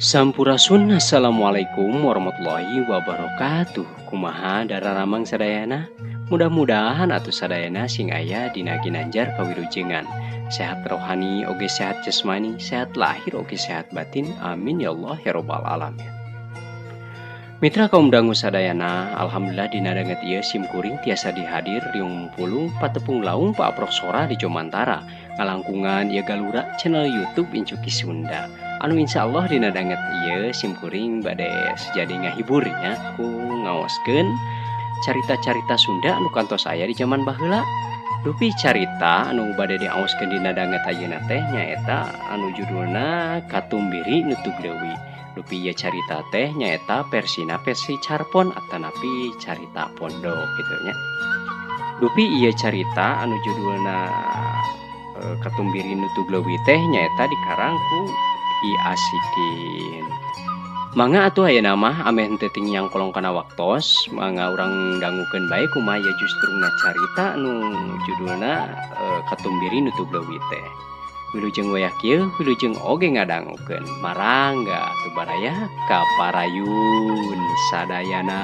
Sampurasun Assalamualaikum warahmatullahi wabarakatuh. Kumaha dararamang sadayana? Mudah-mudahan atuh sadayana sing aya dina ginanjar kawilujengan. Sehat rohani oge sehat jasmani, sehat lahir oge sehat batin. Amin ya Allah ya robbal alamin. Mitra kaum dangu sadayana, alhamdulillah dina danget ieu sim kuring tiasa dihadir riung pulung patepung laung paaprok sora di Jomantara. Ngalangkungan ieu galura channel YouTube Incuki Sunda. Anu insya Allah dina danget ieu sim kuring bade sejadi ngahibur nya ku ngaoskeun carita-carita Sunda anu kantos aya di zaman baheula. Dupi carita anu bade diaoskeun dina danget ayeuna teh nyaeta anu judulna Katumbiri Nutug Leuwi. Dupi ieu carita teh nyaeta versina versi carpon atanapi carita pondok kitu nya. Dupi ieu carita anu judulna Katumbiri Nutug Leuwi teh nyaeta dikarang ku I Asikin. Mangga atuh ayeuna mah ameh henteu tingnyang kolong kana waktos, mangga urang dangukeun bae kumaha ieu justruna carita anu judulna Katumbiri Nutug Leuwi teh. Wilujeng wayah kieu, wilujeng oge ngadangukeun. Marangga atuh baraya ka parayun sadayana.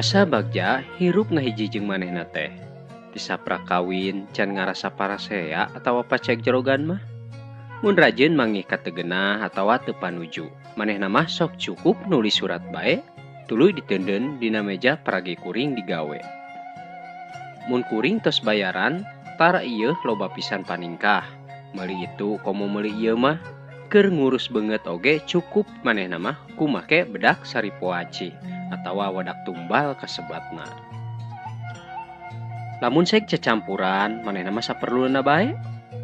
Asa bagja hirup ngahiji jeung manehna teh. Tisaprak kawin can ngarasa parasea atawa pacek jerogan mah. Mun rajin mangih kategenah atawa teu panuju. Manehna mah sok cukup nulis surat bae, tuluy diteundeun dina meja paragi kuring digawe. Mun kuring tos bayaran, tara ieu loba pisan paningkah. Meuli itu komo meuli ieu mah, keur ngurus beungeut oge cukup manehna mah kumake bedak saripoaci atawa wadak tumbal kasebatna. Lamun sek cecampuran manehna mah saperluna bae,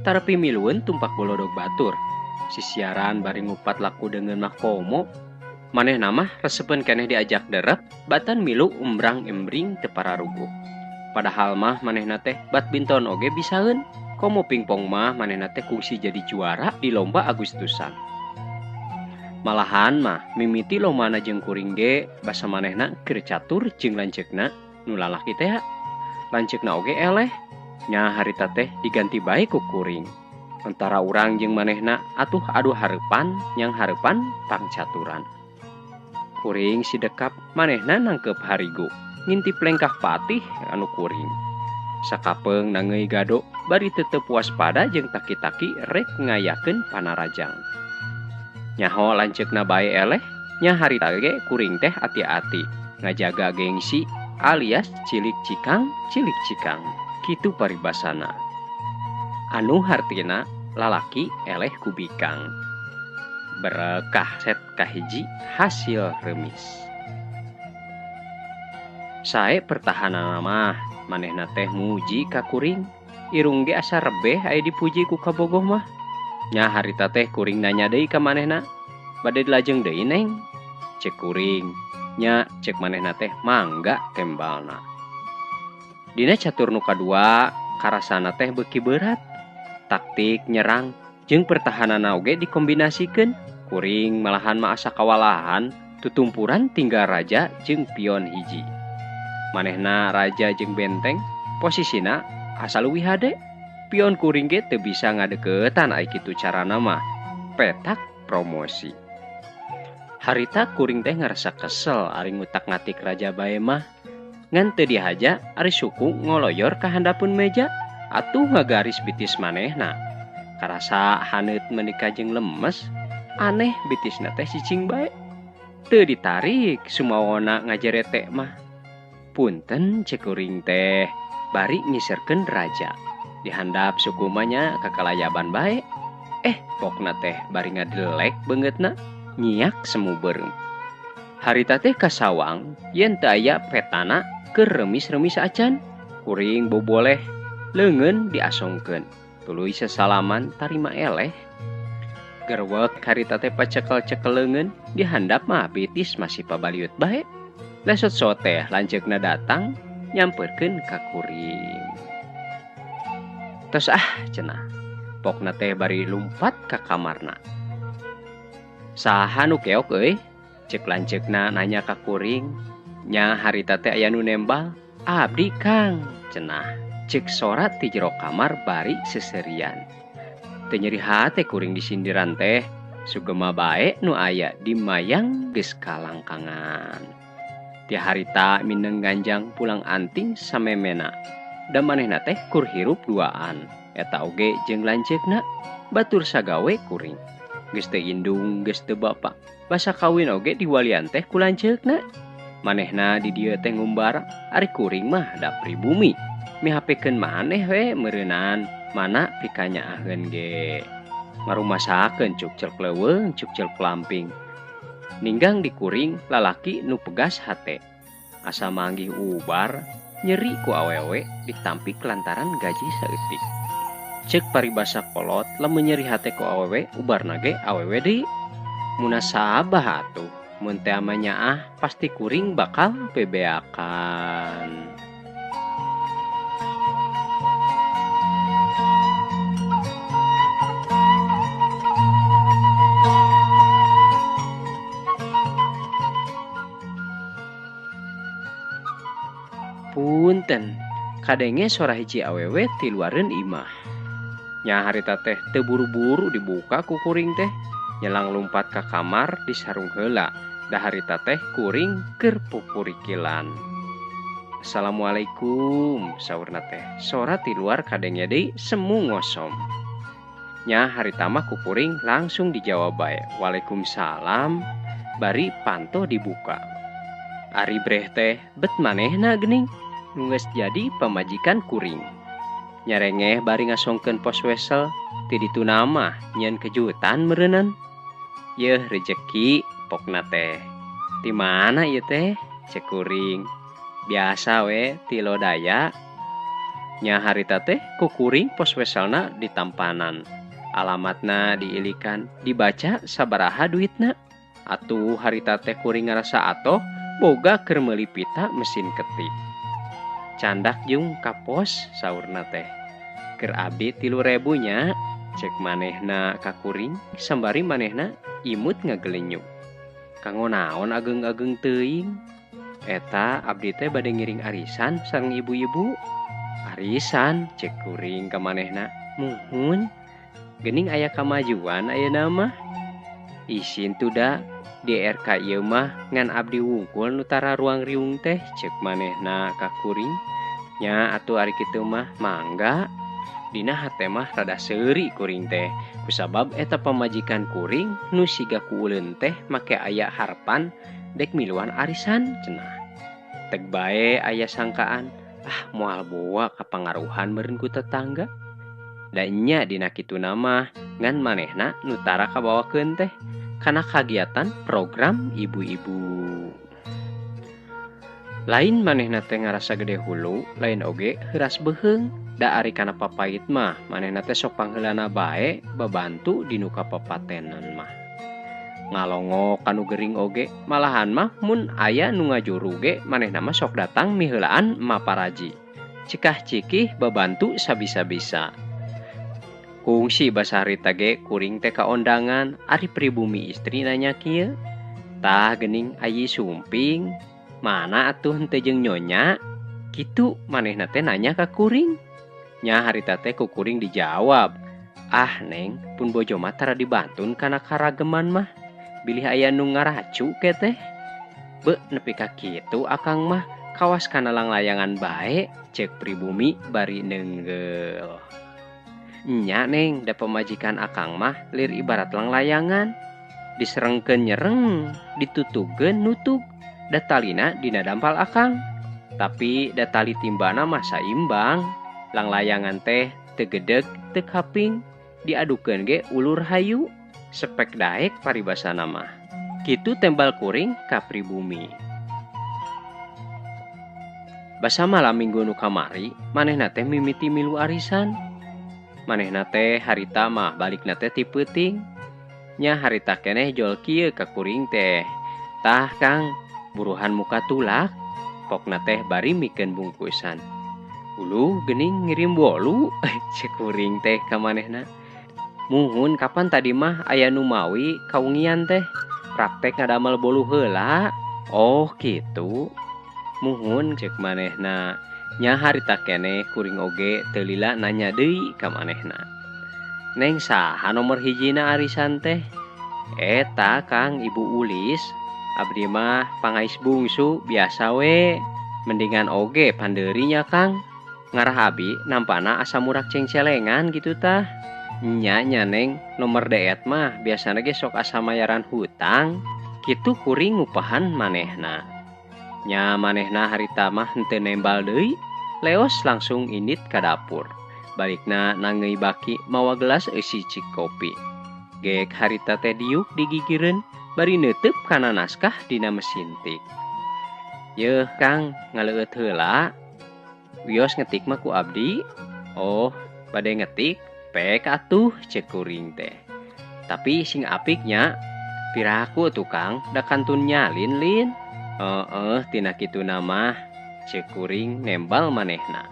tara pimilueun tumpak bolodog batur. Sisiaran bari ngupat laku deungeun mah komo, manehna mah resepeun keneh diajak derep, batan milu umbrang-embring teu pararuguh. Padahal mah manehna teh badminton oge bisaeun, komo pingpong mah manehna teh kungsi jadi juara di lomba Agustusan. Malahan mah mimiti lomana jeung kuring ge basa manehna keur catur jeung lanceukna nu lalaki teh. Lanceukna oge eleh, nya harita teh diganti bae ku kuring. Antara urang jeung manehna atuh adu hareupan yang hareupan pangcaturan. Kuring si dekap manehna nangkep harigu, ngintip lengkah patih anu kuring. Sakapeung nangeui gado bari tetep waspada jeung taki-taki rek ngayakeun panarajang. Nyaho lanceukna bae eleh, nya harita ge kuring teh ati-ati ngajaga gengsi alias cilik cikang cilik cikang kitu paribasana. Anu hartina lalaki eleh kubikang. Berekah set kahiji hasil remis. Sae pertahanan mah manehna teh muji ka kuring, irung ge asa rebeh aya dipuji ku kabogoh mah. Nya harita teh kuring nanya deui ka manehna, bade dilajeng deui neng? Cek kuring, nya cek manehna teh mangga tembalna. Dina catur nu kadua, karasana teh beuki berat. Taktik nyerang jeung pertahananna oge dikombinasikeun. Kuring malahan mah asa kawalahan, tutumpuran tinggal raja jeung pion hiji. Manehna raja jeung benteng, posisina asa leuwih hade. Pion kuring ge teu bisa ngadeukeutan ai kitu carana mah. Petak promosi. Harita kuring teh ngarasa kesel ari ngutak-ngatik raja bae mah. Ngan teu dihaja ari suku ngoloyor ka handapeun meja atuh ngagaris bitis manehna. Karasa haneut meuni jeung lemes, aneh bitisna teh cicing bae. Teu ditarik sumawona ngajerete mah. Punten cek kuring teh bari ngiserkeun raja. Dihandap sukumanya kakalayaban bae. Pokna teh bari ngadelek beungeutna nyiak semu beureum. Harita teh kasawang yen teu aya petana keur remis-remis acan. Kuring boboleh leungeun diasongkeun. Tuluy sesalaman tarima eleh. Gerwek harita teh pacekel-cekel leungeun dihandap mah bitis masih pabaliut bae. Lesot soteh lanceukna datang nyamperkeun ka kuring. Tos ah cenah. Pokna teh bari lumpat ka kamarna. Saha nu keok euy? Ceuk lanceukna nanya ka kuring. Nya harita teh aya nu nembal. Abdi Kang cenah. Ceuk sora ti jero kamar bari seserian. Teu nyeri hate kuring disindiran teh. Sugema bae nu aya di mayang geus kalangkangan. Ti harita mineng ganjang pulang anting samemena. Da manehna teh kur hirup duaan. Eta oge jeung lanceukna batur sagawe kuring. Geus teu indung geus teu bapa. Basa kawin oge diwalian teh ku lanceukna. Manehna di dieu teh ngumbara, ari kuring mah da pribumi. Mihapekeun maneh we meureunan mana pikanyaaheun ge. Ngarumasakeun cuk celk leuweung cuk celk lamping. Ninggang di kuring lalaki nu pegas hate. Asa manggih ubar nyeri ku awewe ditampik lantaran gaji saeutik. Ceuk paribasa kolot lamun nyeri hate ku awewe ubarna ge awewe deui. Munasabah atuh mun teh nyaah pasti kuring bakal bebeakan. Punten kadenge sora hiji awewe ti luareun imah. Nya harita teh teu buru-buru dibuka ku kuring teh. Nyelang lumpat ka kamar disarung heula. Da harita teh kuring keur pupurikilan. Assalamualaikum saurna teh. Sora ti luar kadenge deui semu ngosom. Nya harita mah ku kuring langsung dijawab bae. Waalaikumsalam bari panto dibuka. Ari breh teh bet manehna geuning. Nu geus jadi pamajikan kuring. Nyarengeh bari ngasongkeun pos wesel ti ditu mah nyeun kejutan meureunnan. Yeuh rejeki pokna teh. Ti mana ieu teh? Cek kuring. Biasa we ti lodaya. Nya harita teh ku kuring pos weselna ditampanan. Alamatna diilikan, dibaca sabaraha duitna. Atuh harita teh kuring ngarasa atoh boga keur meuli pita mesin ketik. Candak jeung ka pos saurna teh. Keur abdi 3.000 nya. Cek manehna ka kuring sambari manehna imut ngagelenyuk. Kanggo naon ageng-ageng teuing? Eta abdi teh bade ngiring arisan sareng ibu-ibu. Arisan cek kuring ka manehna. Muhun geuning aya kamajuan ayeuna mah. Isin tuda di RK ieu mah ngan abdi wungkul nu tara ruang riung teh cek manehna ka kuring. Nya atuh ari kitu mah mangga. Dina hate mah rada seuri kuring teh kusabab eta pamajikan kuring nu siga ku uleun teh make aya harapan dek miluan arisan cenah. Teg bae aya sangkaan ah moal boa kapangaruhan meureun ku tetangga. Da nya dina kituna mah ngan manehna nu tara kabawakeun teh kana kagiatan program ibu-ibu. Lain manehna teh ngarasa gede hulu, lain oge heuras beuheung. Da ari kana papait mah manehna teh sok pangheulana bae babantu dinu kapapatenan mah. Ngalongok kanu gering oge, malahan mah mun aya nu ngajuru ge manehna mah sok datang miheulaan maparaji. Cikah cikih babantu sabisa-bisa. Kungsi basa harita ge kuring teh kaondangan ari pribumi istri nanya kieu. Tah geuning ayi sumping, mana atuh henteu jeung nyonya? Kitu manehna teh nanya ka kuring. Nya harita teh ku kuring dijawab. Ah neng, pun bojo mah tara dibantun kana karageman mah. Bilih aya nu ngaracu ke teh. Be nepi ka kitu akang mah kawas kana langlayangan bae cek pribumi bari neunggeuh. Nya neng, da pamajikan akang mah lir ibarat langlayangan. Diserengkeun nyereng, ditutugeun nutug. Da talina dina dampal akang. Tapi da tali timbana mah saimbang. Langlayangan teh teu gedeg teu kaping. Diadukeun ge ulur hayu. Sepek daek paribasana mah. Kitu tembal kuring ka pribumi. Basa malam minggu nu kamari manehna teh mimiti milu arisan. Manehna teh harita mah balikna teh ti peuting. Nya harita keneh jol kieu ka kuring teh. Tah Kang, buruhan muka tulak. Pokna teh bari mikeun bungkusan. Uluh geuning ngirim bolu ceuk kuring teh ka manehna. Muhun kapan tadi mah aya nu mawi kawengian teh. Praktek ngadamel bolu heula. Oh kitu. Muhun ceuk manehna. Nya harita keneh kuring oge teu lila nanya deui ka manehna. Neng saha nomor hijina arisan teh? Eta Kang Ibu Ulis. Abdi mah pangais bungsu biasa we. Mendingan oge pandeurinya Kang. Ngarah abi nampana asa murak cengcelengan gitu tah. Nya nya Neng, nomor deet mah biasana ge sok asa mayaran hutang. Kitu kuring ngupahan manehna. Nya manehna harita mah henteu nembal deui. Leos langsung indit ka dapur. Balikna nangeui baki mawa gelas eusi cik kopi. Gek harita teh diuk digigireun bari neuteub kana naskah dina mesin tik. Yeuh Kang, ngaleueut heula. Wios ngetik mah ku abdi. Oh, bade ngetik pek atuh ceuk kuring teh. Tapi sing apiknya piraku tuh Kang, da kantun nyalin lin. Heeh, tina kituna mah ceuk kuring nembal manehna.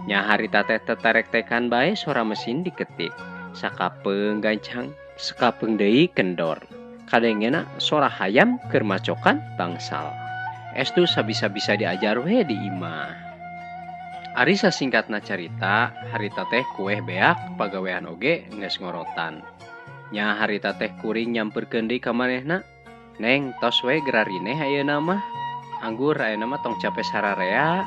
Nya harita teh tetarek-tekan bae sora mesin diketik. Sakapeung gancang, sakapeung deui kendor. Kadengena sora hayam keur macokan bangsal. Estu sabisa-bisa diajar we di imah. Ari sasingkatna carita, harita teh kueh beak pagawean oge geus ngorotan. Nya harita teh kuring nyamperkeun deui ka manehna. Neng, tos we gerarineh ayeuna mah. Anggur ayeuna mah tong cape sararea.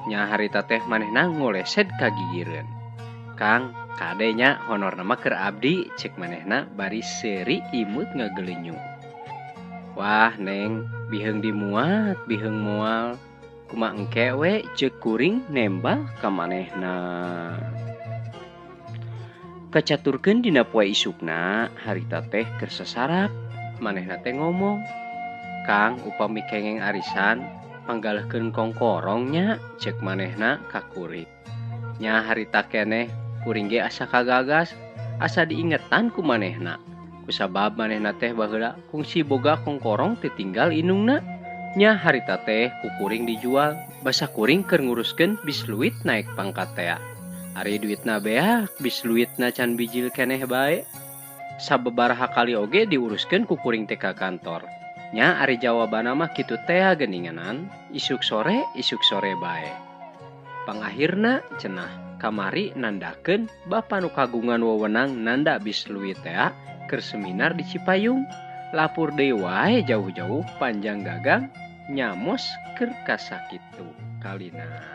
Nya harita teh manehna ngolesed ka gigireun. Kang, kade nya honorna mah keur abdi ceuk manehna bari seuri imut ngagelenyu. Wah, Neng, biheung dimuat, biheung moal. Kumaha engke we ceuk kuring nembal ka manehna. Kacaturkeun dina poe isukna, harita teh keur sasarap. Manehna teh ngomong, Kang, upami kengeng arisan panggalehkeun kongkorong nya ceuk manehna ka kuring. Nya harita keneh kuring ge asa kagagas, asa diingetan ku manehna. Kusabab manehna teh baheula kungsi boga kongkorong titinggal indungna. Nya harita teh ku kuring dijual, basa kuring keur nguruskeun bisluit naik pangkat tea. Ari duitna beak, bisluitna can bijil keneh bae. Sababaraha kali oge diuruskeun ku kuring teh ka kantor. Nya ari jawabanna mah kitu tea geuninganan, isuk sore bae. Pangahirna cenah kamari nandakeun bapa nu kagungan wewenang nanda bisluit tea keur seminar di Cipayung. Lapur deui wae jauh-jauh panjang gagang nyamos keur kasakitu kalina.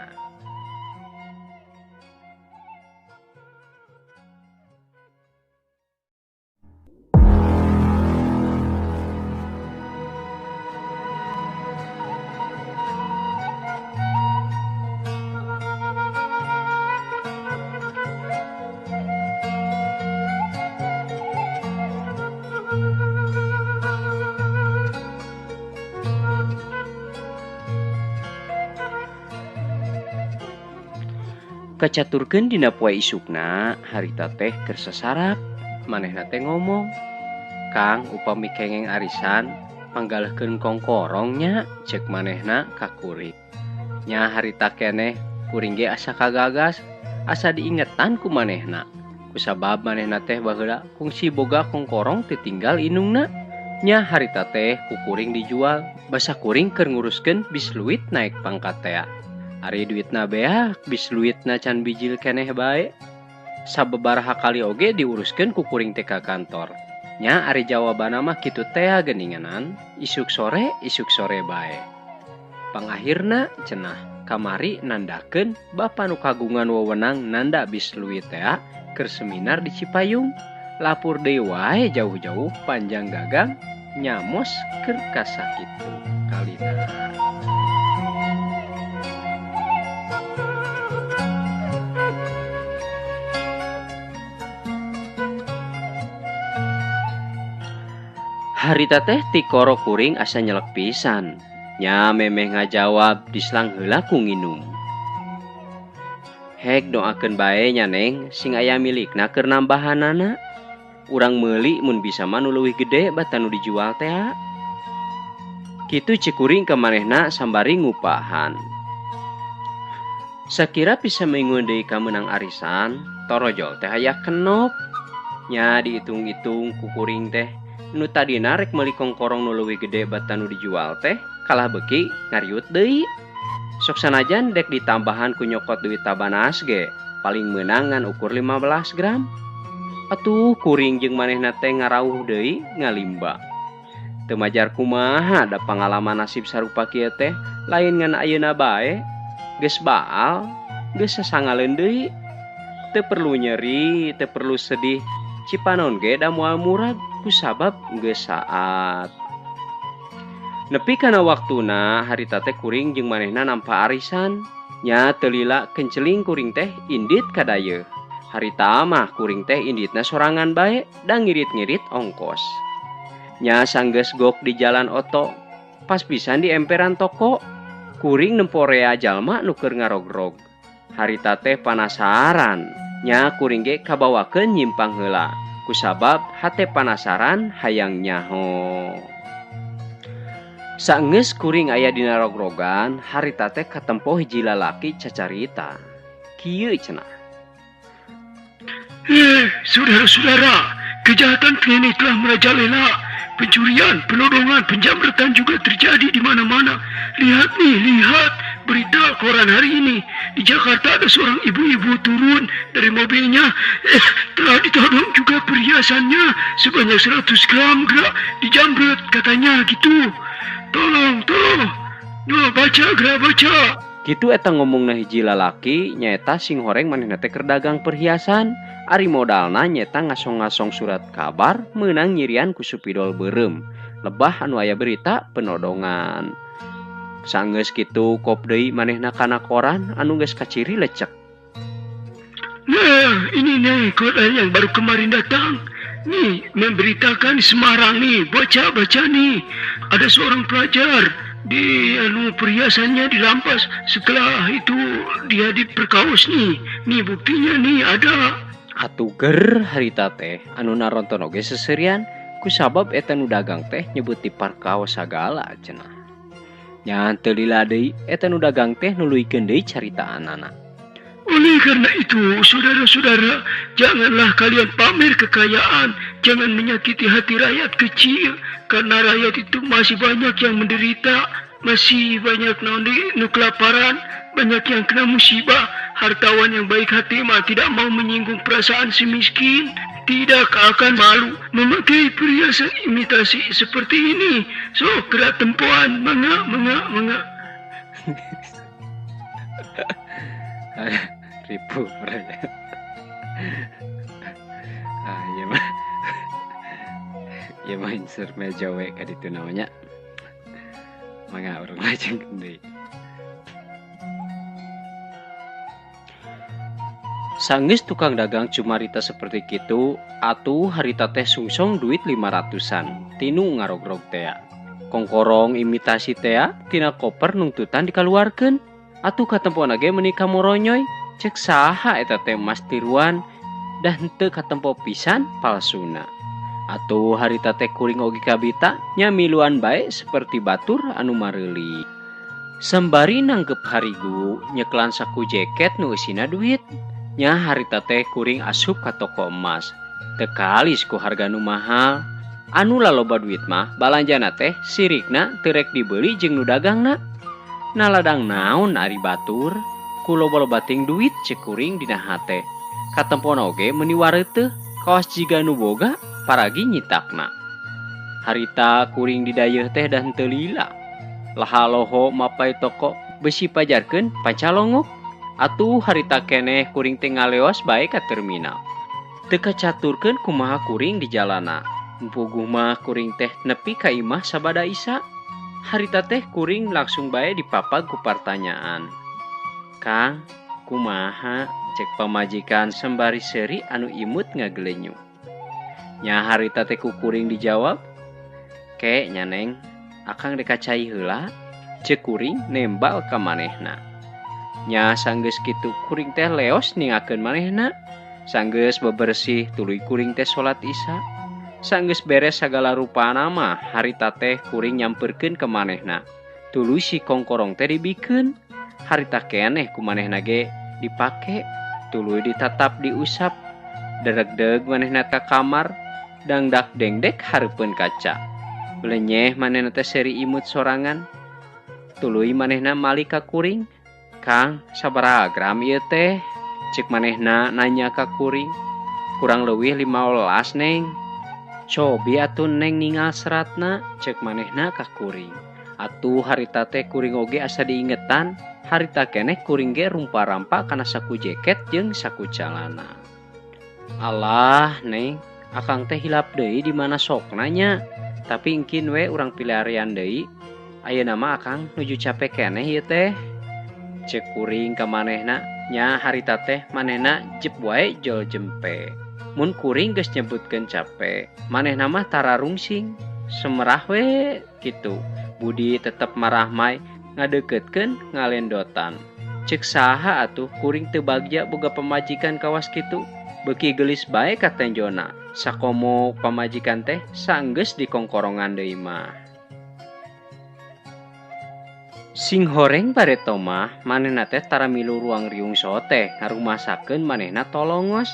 Kacaturkeun dina poe isukna, harita teh keur sasarap. Manehna teh ngomong, Kang, upami kengeng arisan panggalehkeun kongkorong nya ceuk manehna ka kuring. Nya harita keneh kuring ge asa kagagas, asa diingetan ku manehna. Kusabab manehna teh baheula kungsi boga kongkorong titinggal indungna. Nya harita teh ku kuring dijual, basa kuring keur nguruskeun bisluit naik pangkat tea. Ari duitna beak, bisluitna can bijil keneh bae. Sababaraha kali oge diuruskeun ku kuring teh ka kantor. Nya ari jawabanna mah kitu tea geuninganan, isuk sore bae. Pangahirna cenah kamari nandakeun bapa nu kagungan wewenang nanda bisluit tea keur seminar di Cipayung. Lapur deui wae jauh-jauh panjang gagang nyamos keur kasakitu kalina. Harita teh tikoro kuring asa nyelek pisan. Nya memeh ngajawab dislang heula ku nginum. Hek doakeun bae nya Neng sing aya milikna keur nambahanana. Urang meuli mun bisa mah nu leuwih gede batan nu dijual teh. Kitu ceuk kuring ka manehna sambari ngupahan. Sakira bisa mingguan deui kamenang arisan, torojol teh aya kenop. Nya diitung-itung ku kuring teh, nu tadina rek meuli kongkorong nu leuwih gede batan nu dijual teh, kalah beuki ngariut deui. Sok sanajan dek ditambahan ku nyokot duit tabanas ge, paling meunang ngan ukur 15 gram. Atuh kuring jeung manehna teh ngarauh deui ngalimba. Teu majar kumaha da pangalaman nasib sarupa kieu teh, lain ngan ayeuna bae. Geus baal, geus sasangaleun deui. Teu perlu nyeri, teu perlu sedih. Cipanon ge da moal murag kusabab geus saat. Nepi kana waktuna harita teh kuring jeung manehna nampa arisan. Nya teu lila kenceling kuring teh indit ka dayeuh. Harita mah kuring teh inditna sorangan bae da ngirit-ngirit ongkos. Nya sanggeus gok di jalan oto, pas pisan di emperan toko. Kuring nempo rea jalma nu keur ngarogrog. Harita teh panasaran. Nya kuring ge kabawakeun nyimpang heula. Kusabab hate panasaran hayang nyaho. Saenggeus kuring aya dina rogrogan, harita teh katempo hiji lalaki cacarita. Kieu cenah. Saudara-saudara, kejahatan kini telah merajalela. Pencurian, penodongan, penjamretan juga terjadi di mana-mana. Lihat nih, lihat berita koran hari ini. Di Jakarta ada seorang ibu-ibu turun dari mobilnya. Telah ditodong juga perhiasannya sebanyak 100 gram gerak dijamret katanya gitu. Tolong, tolong. Yo, baca, gerak baca. Kitu eta ngomongna hiji lalaki nyaeta sing horeng manehna teh keur dagang perhiasan. Ari modalna nyeta ngasong-ngasong surat kabar meunang nyirian ku supidol beureum. Lebah anu aya berita penodongan. Sanggeus kitu kop deui manehna kana koran anu geus kaciri lecek. Nah, ini nih koran yang baru kemarin datang. Nih, memberitakan di Semarang nih, baca-baca nih. Ada seorang pelajar di anu perhiasannya dirampas, setelah itu dia diperkaos nih. Nih buktinya nih ada. Atuh ger harita teh anu naronton oge seserian kusabab eta nu dagang teh nyebut diparkaos sagala cenah. Nya teu lila deui eta nu dagang teh nuluykeun deui caritaanana. Oleh karena itu, saudara-saudara, janganlah kalian pamer kekayaan, jangan menyakiti hati rakyat kecil, karena rakyat itu masih banyak yang menderita, masih banyak nu kelaparan, banyak yang kena musibah. Hartawan yang baik hati mah tidak mau menyinggung perasaan si miskin, tidak akan malu memakai perhiasan imitasi seperti ini. So, gerak tempoan, mangga, mangga, mangga. Ribu berarti. Ah, iya mah. Iya mah insert meja we ka ditu namanya. Mangga urang lajeng deui. Sanggeus tukang dagang cumarita seperti kitu, atuh harita teh sungsong duit 500-an tinu ngarogrog tea. Kongkorong imitasi tea tina koper nungtutan dikaluarkeun. Atuh katempona ge meuni kamoronyoy, cek saha eta teh emas tiruan dah henteu katempo pisan palsuna. Atuh harita teh kuring oge kabita nya miluan bae seperti batur anu mareuli. Sambari nanggep harigu nyeklan saku jaket nu eusina duit. Nya harita teh kuring asup ka toko emas. Teu kalis ku harga nu mahal. Anu laloba duit mah balanjana teh sirikna teu rek dibeli jeung nu dagangna. Naladang naon ari batur ku loba-loba ting duit cek kuring dina hate. Katempona oge meuni wareuteuh kawas jiga nu boga paragi nyitakna. Harita kuring di dayeuh teh dah henteu lila. Laha loho mapai toko besi pajarkeun pancalongok. Atuh harita keneh kuring teh ngaleos bae ka terminal. Teu kacaturkeun kumaha kuring di jalana. Puguh mah kuring teh nepi ka imah sabada isa. Harita teh kuring langsung bae dipapag ku partanyaan. Kang, kumaha? Cek pamajikan sembari seuri anu imut ngagelenyu. Nya harita teh ku kuring dijawab, Ke nya Neng, akang dek ka cai heula. Ceuk kuring nembal ka manehna. Nya sanggeus kitu kuring teh leos ningakeun manehna. Sanggeus bebersih tuluy kuring teh salat Isya. Sanggeus beres sagala rupana mah harita teh kuring nyamperkeun ka manehna. Tuluy si kongkorong teh dibikeun. Harita keneh ku manehna ge dipake. Tuluy ditatap diusap. Deregdeg manehna ka kamar. Dangdak dengdek hareupeun kaca. Belenyeh manehna teh seri imut sorangan. Tuluy manehna malik ka kuring. Kang, sabaraha gram ieu teh? Cek manehna nanya ka kuring. Kurang leuwih 15, Neng. Cobi atuh Neng ningal seratna, cek manehna ka kuring. Atuh harita teh kuring oge asa diingetan, harita keneh kuring ge rumpa-rampa kana saku jaket jeung saku calana. Alah, Neng, akang teh hilap deui di mana sokna nya. Tapi engkin we urang pilarian deui. Ayeuna mah akang nuju capek keneh ieu teh. Cek kuring ka manehna, nya harita teh manehna jep wae jol jempe. Mun kuring geus nyebutkeun capek, manehna mah tara rungsing, semerah we kitu. Budi tetep marahmai ngadeukeutkeun ngalendotan. Cek saha atuh kuring teu bagja boga pamajikan kawas kitu. Beuki geulis bae katenjona. Sakomo pamajikan teh sanggeus dikongkorongan deui mah. Sing horeng bareto mah manehna teh tara milu ruang riung sote ngarumasakeun manehna tolongos.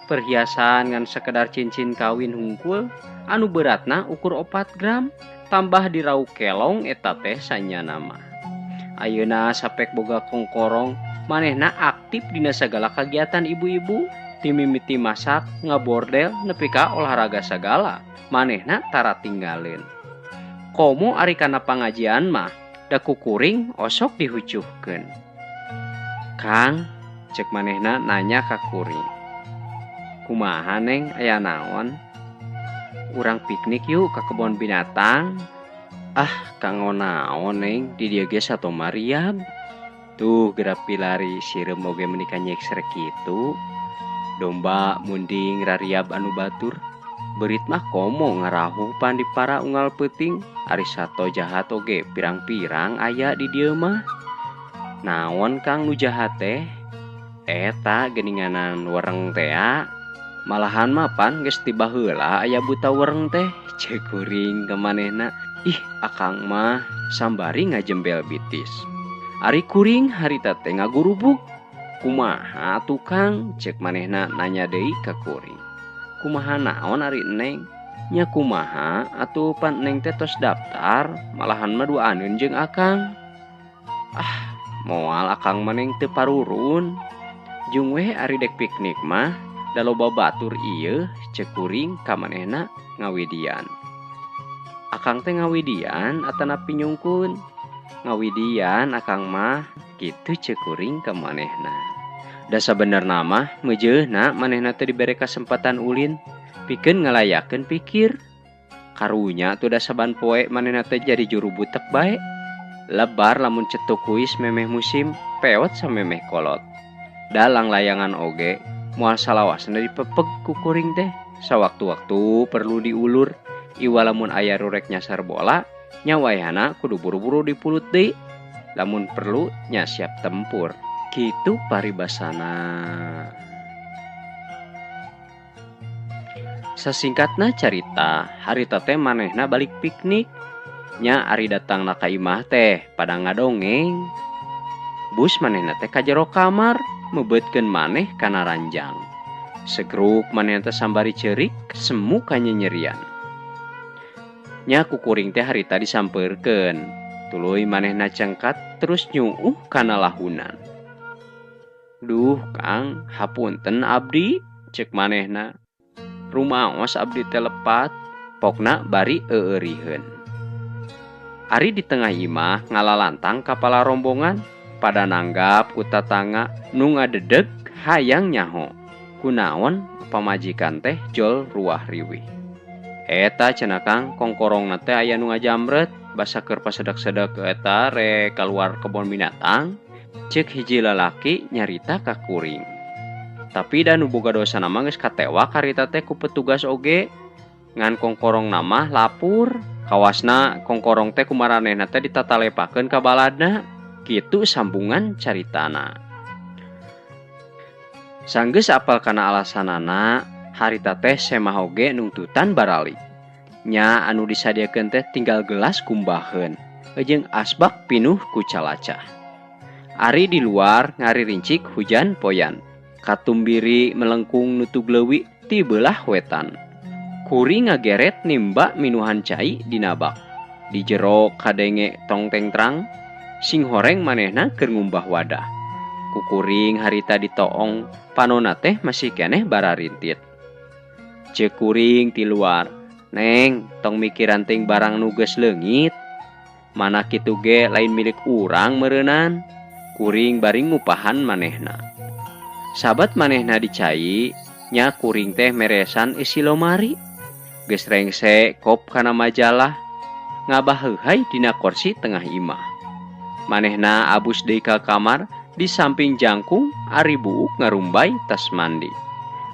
Perhiasan ngan sekedar cincin kawin hungkul anu beratna ukur 4 gram tambah dirau kelong eta teh sanyana mah. Ayeuna sapek boga kongkorong manehna aktif dina sagala kagiatan ibu-ibu, timimiti masak, ngabordel nepi ka olahraga sagala manehna tara tinggaleun. Komo ari kana pangajian mah da kukuring osok dihucuhkeun. Kang, cek manehna nanya ka kuring. Kumaha Neng, aya naon? Urang piknik yuk ka kebon binatang. Ah, kanggo naon Neng, di dieu ge sato mariab. Tuh geura pilari sireum oge meuni kanyeksrek kitu. Domba munding rariab anu batur. Beurit mah komo ngarahuh pan di para unggal peuting. Ari sato jahat oge pirang-pirang aya di dieu mah. Naon Kang nu jahat teh? Eta geuninganan wereng tea. Malahan mah pan geus ti baheula aya buta wereng teh. Ceuk kuring ka manehna. Ih, akang mah sambari ngajembel bitis. Ari kuring harita teh ngagurubug. Kumaha atuh Kang? Ceuk manehna nanya deui ka kuring. Kumaha naon ari Neng? Nya kumaha atuh pan Neng teh tos daftar, malahan mah duaneun jeung akang. Ah, moal akang mah Neng teu parurun. Jung weh ari dek piknik mah da loba batur ieu, ceuk kuring ka manehna ngawidian. Akang teh ngawidian atanapi nyungkun? Ngawidian akang mah, kitu ceuk kuring ka manehna. Da sabenerna mah meujeuna manehna teh dibere kasempatan ulin pikeun ngalayakeun pikir. Karunya atuh da saban poe manehna teh jadi juru butek bae. Lebar lamun cetuk kuis memeh musim, peot samemeh kolot. Dalang layangan oge moal salawasna dipepeg ku kuring teh. Sawaktu-waktu perlu diulur. Iwa lamun aya rurek nyasar bola, nya wayahna kudu buru-buru dipulut deui. Lamun perlu nya siap tempur. Kitu paribasana. Sasingkatna carita, harita teh manehna balik piknik. Nya ari datangna ka imah teh pada ngadongeng. Bus manehna teh ka jero kamar, meubeutkeun maneh kana ranjang. Segruk manehna teh sambari ceurik, semu kanyenyerian. Nya kukuring teh harita disampeurkeun. Tuluy manehna cengkat terus nyuuh kana lahunan. Duh Kang, hapunten abdi, cek manehna. Rumaos abdi teh lepat, pokna bari eueuriheun. Ari di tengah imah ngalalantang kapala rombongan pada nanggap ku tatangga nu ngadedeg hayang nyaho. Kunaon pamajikan teh jol ruah riwih. Eta cenah Kang, kongkorongna teh aya nu ngajamret, basa keur pasedek-sedek eta rek kaluar kebon binatang. Ceuk hiji lalaki nyarita ka kuring. Tapi da nu boga dosa mah geus katewak harita teh ku petugas oge. Ngan kongkorongna mah lapur Kawasna kongkorong teh kumaranehna teh ditatalepakeun ka baladna. Kitu sambungan caritana. Sanggeus apal kana alasanana, harita teh semah oge nungtutan baralik. Nya anu disadiakeun teh tinggal gelas kumbaheun, jeung asbak pinuh ku calacah. Ari di luar ngaririncik hujan poyan. Katumbiri melengkung nutug leuwi ti beulah wetan. Kuring ngageret nimba minuhan cai dina bak. Di jero kadenge tongteng trang, sing horeng manehna keur ngumbah wadah. Kukuring harita ditoong, panona teh masih keneh bararintit. Ceuk kuring ti luar, "Neng, tong mikiran teuing barang nu geus leungit. Mana kitu ge lain milik urang meureunan." Kuring bari ngupahan manehna. Sabat manehna dicai, nya kuring teh meresan isi lomari. Geus rengse kop kana majalah, ngabaheuhay dina korsi tengah imah. Manehna abus deui ka kamar, di samping jangkung ari buuk ngarumbay tas mandi.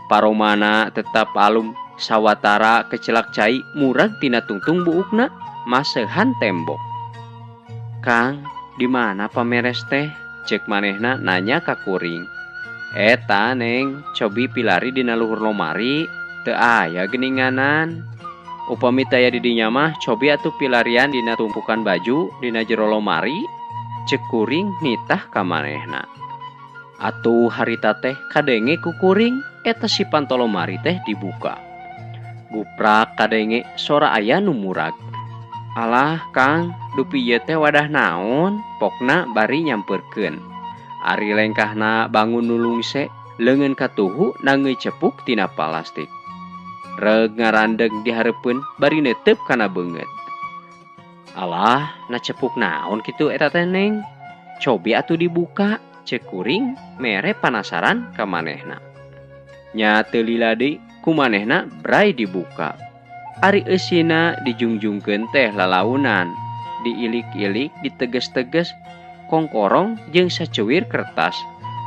Paromana tetap alum, sawatara kecelak cai murag tina tungtung buukna maseuhan tembok. "Kang, di mana pameres teh?" Cek manehna nanya ka kuring. "Eta neng, cobi pilari dina luhur lomari, teu aya geuninganan. Upami taya di dinya mah cobi atuh pilarian dina tumpukan baju dina jero lomari." Cek kuring nitah ka manehna. Atuh harita teh kadenge ku kuring eta si panto lomari teh dibuka. Guprak kadenge sora aya nu murag. "Alah Kang, dupi ieu teh wadah naon?" Pokna bari nyamperkeun. Ari lengkahna bangun nulungse, leungeun katuhu nangeui cepuk tina palastik. Reeg ngarandeg dihareupeun bari neuteup kana beungeut. "Alah, na cepuk naon kitu eta teh neng? Cobi atuh dibuka," cek kuring mere panasaran ka manehna. Nya teu lila deui ku manehna bray dibuka. Ari eusina dijungjungkeun teh lalaunan, diilik-ilik, diteges-teges, kongkorong jeung sacuwir kertas.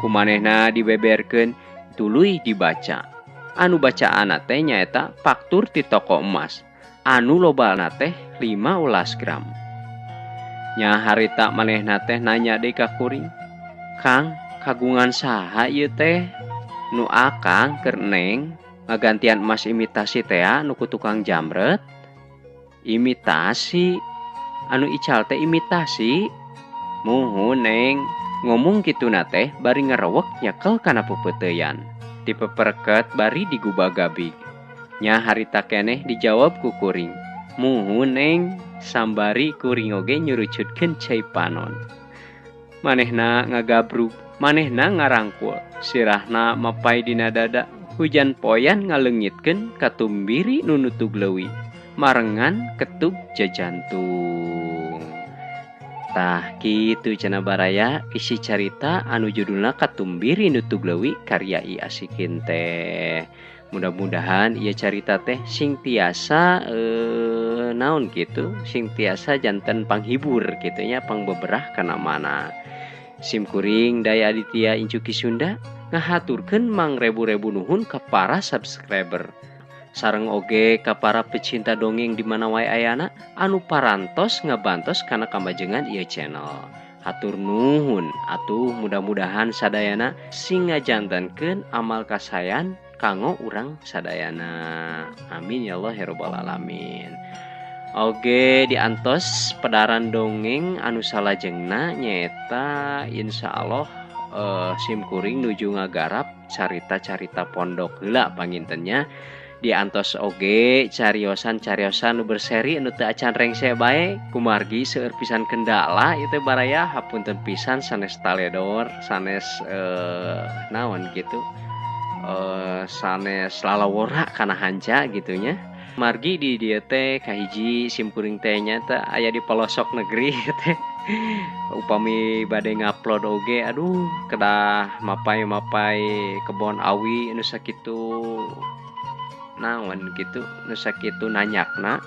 Ku manehna dibeberkeun tuluy dibaca. Anu bacaanna teh nyaeta faktur ti toko emas. Anu lobana teh 15 gram. Nya harita manehna teh nanya deui ka kuring, "Kang, kagungan saha ieu teh?" "Nu akang keur neng ngagantian emas imitasi tea nu ku tukang jamret." "Imitasi? Anu ical teh imitasi?" "Muhun neng." Ngomong kituna teh bari ngerewek nyekel kana peupeuteuyan. Dipeperket bari digubagabig. Nya harita keneh dijawab ku kuring, "Muhun neng." Sambari kuring oge nyurucutkeun cai panon. Manehna ngagabrug, manehna ngarangkul, sirahna mapai dina dada, hujan poyan ngaleungitkeun katumbiri nu nutug leuwi, marengan ketug jajantung. Tah kitu cenah baraya isi carita anu judulna Katumbiri Nutug Leuwi karya I Asikin teh. Mudah-mudahan ieu carita teh sing tiasa naon kitu, sing tiasa janten panghibur kitu nya, pangbeberah kana mana. Sim kuring Daya Aditya Incuki Sunda ngahaturkeun mangrebu-rebu nuhun ka para subscriber. Sareng oge ka para pecinta dongeng di mana wae ayana anu parantos ngabantos kana kamajengan ieu channel. Hatur nuhun atuh, mudah-mudahan sadayana sing ngajantenkeun amal kasayan kanggo urang sadayana. Amin ya Allah ya rabbal alamin. Oge diantos pedaran dongeng anu salajengna nyaeta insya Allah sim kuring nuju ngagarap carita-carita pondok heula pangintennya. Diantos oge cariosan-cariosan nu berseri nu teu acan rengse bae kumargi seueur pisan kendala ieu baraya, hapunten pisan sanes taledor, sanes naon gitu, sanes lalawora kana hanca gitu nya. Margi di dieu teh kahiji sim kuring teh nya teh aya di pelosok negeri teh, upami bade ngupload oge aduh kedah mapai-mapai kebon awi nu sakitu naon gitu, nu sakitu nanyakna.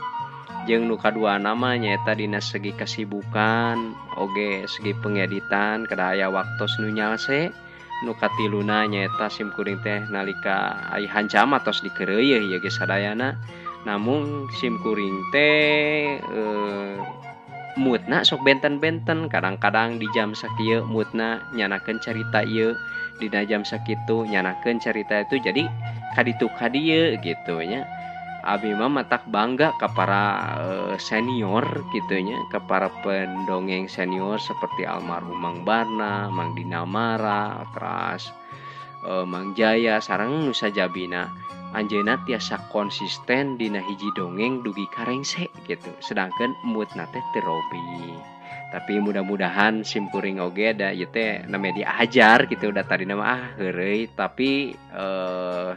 Jeung nu kaduana mah nyaeta dina segi kasibukan oge segi pengeditan kedah aya waktos nu nyalse. Nu katiluna nyaeta sim kuring teh nalika ai hanca mah tos dikeureuyeun ieu ge sadayana. Namun simkuring teh moodna sok benten-benten, kadang-kadang di jam sakieu moodna nyanakeun carita ieu, dina jam sakitu nyanakeun carita itu, jadi kaditu kadieu gitu nya. Abi mah matak bangga ka para senior gitu nya, ka para pendongeng senior seperti almarhum Mang Barna, Mang Dinamara, teras Mang Jaya sareng nu sajabina. Anjeunna tiasa konsisten dina hiji dongeng dugi ka rengse gitu, sedangkan moodna teh teu robih. Tapi mudah-mudahan simkuring oge da ieu teh name diajar gitu, da tadina mah heureuy, tapi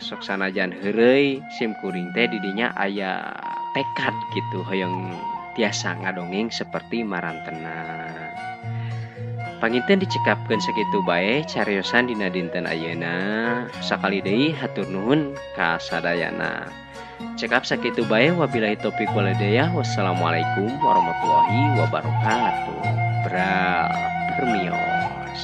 sok sanajan heureuy simkuring teh didinya aya tekad gitu hoyong tiasa ngadongeng seperti marantena. Panginten dicekapkeun sakitu bae cariosan dina dinten ayeuna. Sakali deui hatur nuhun ka sadayana. Cekap sakitu bae, wabillahi taufik wal hidayah. Wassalamualaikum warahmatullahi wabarakatuh. Bra permios.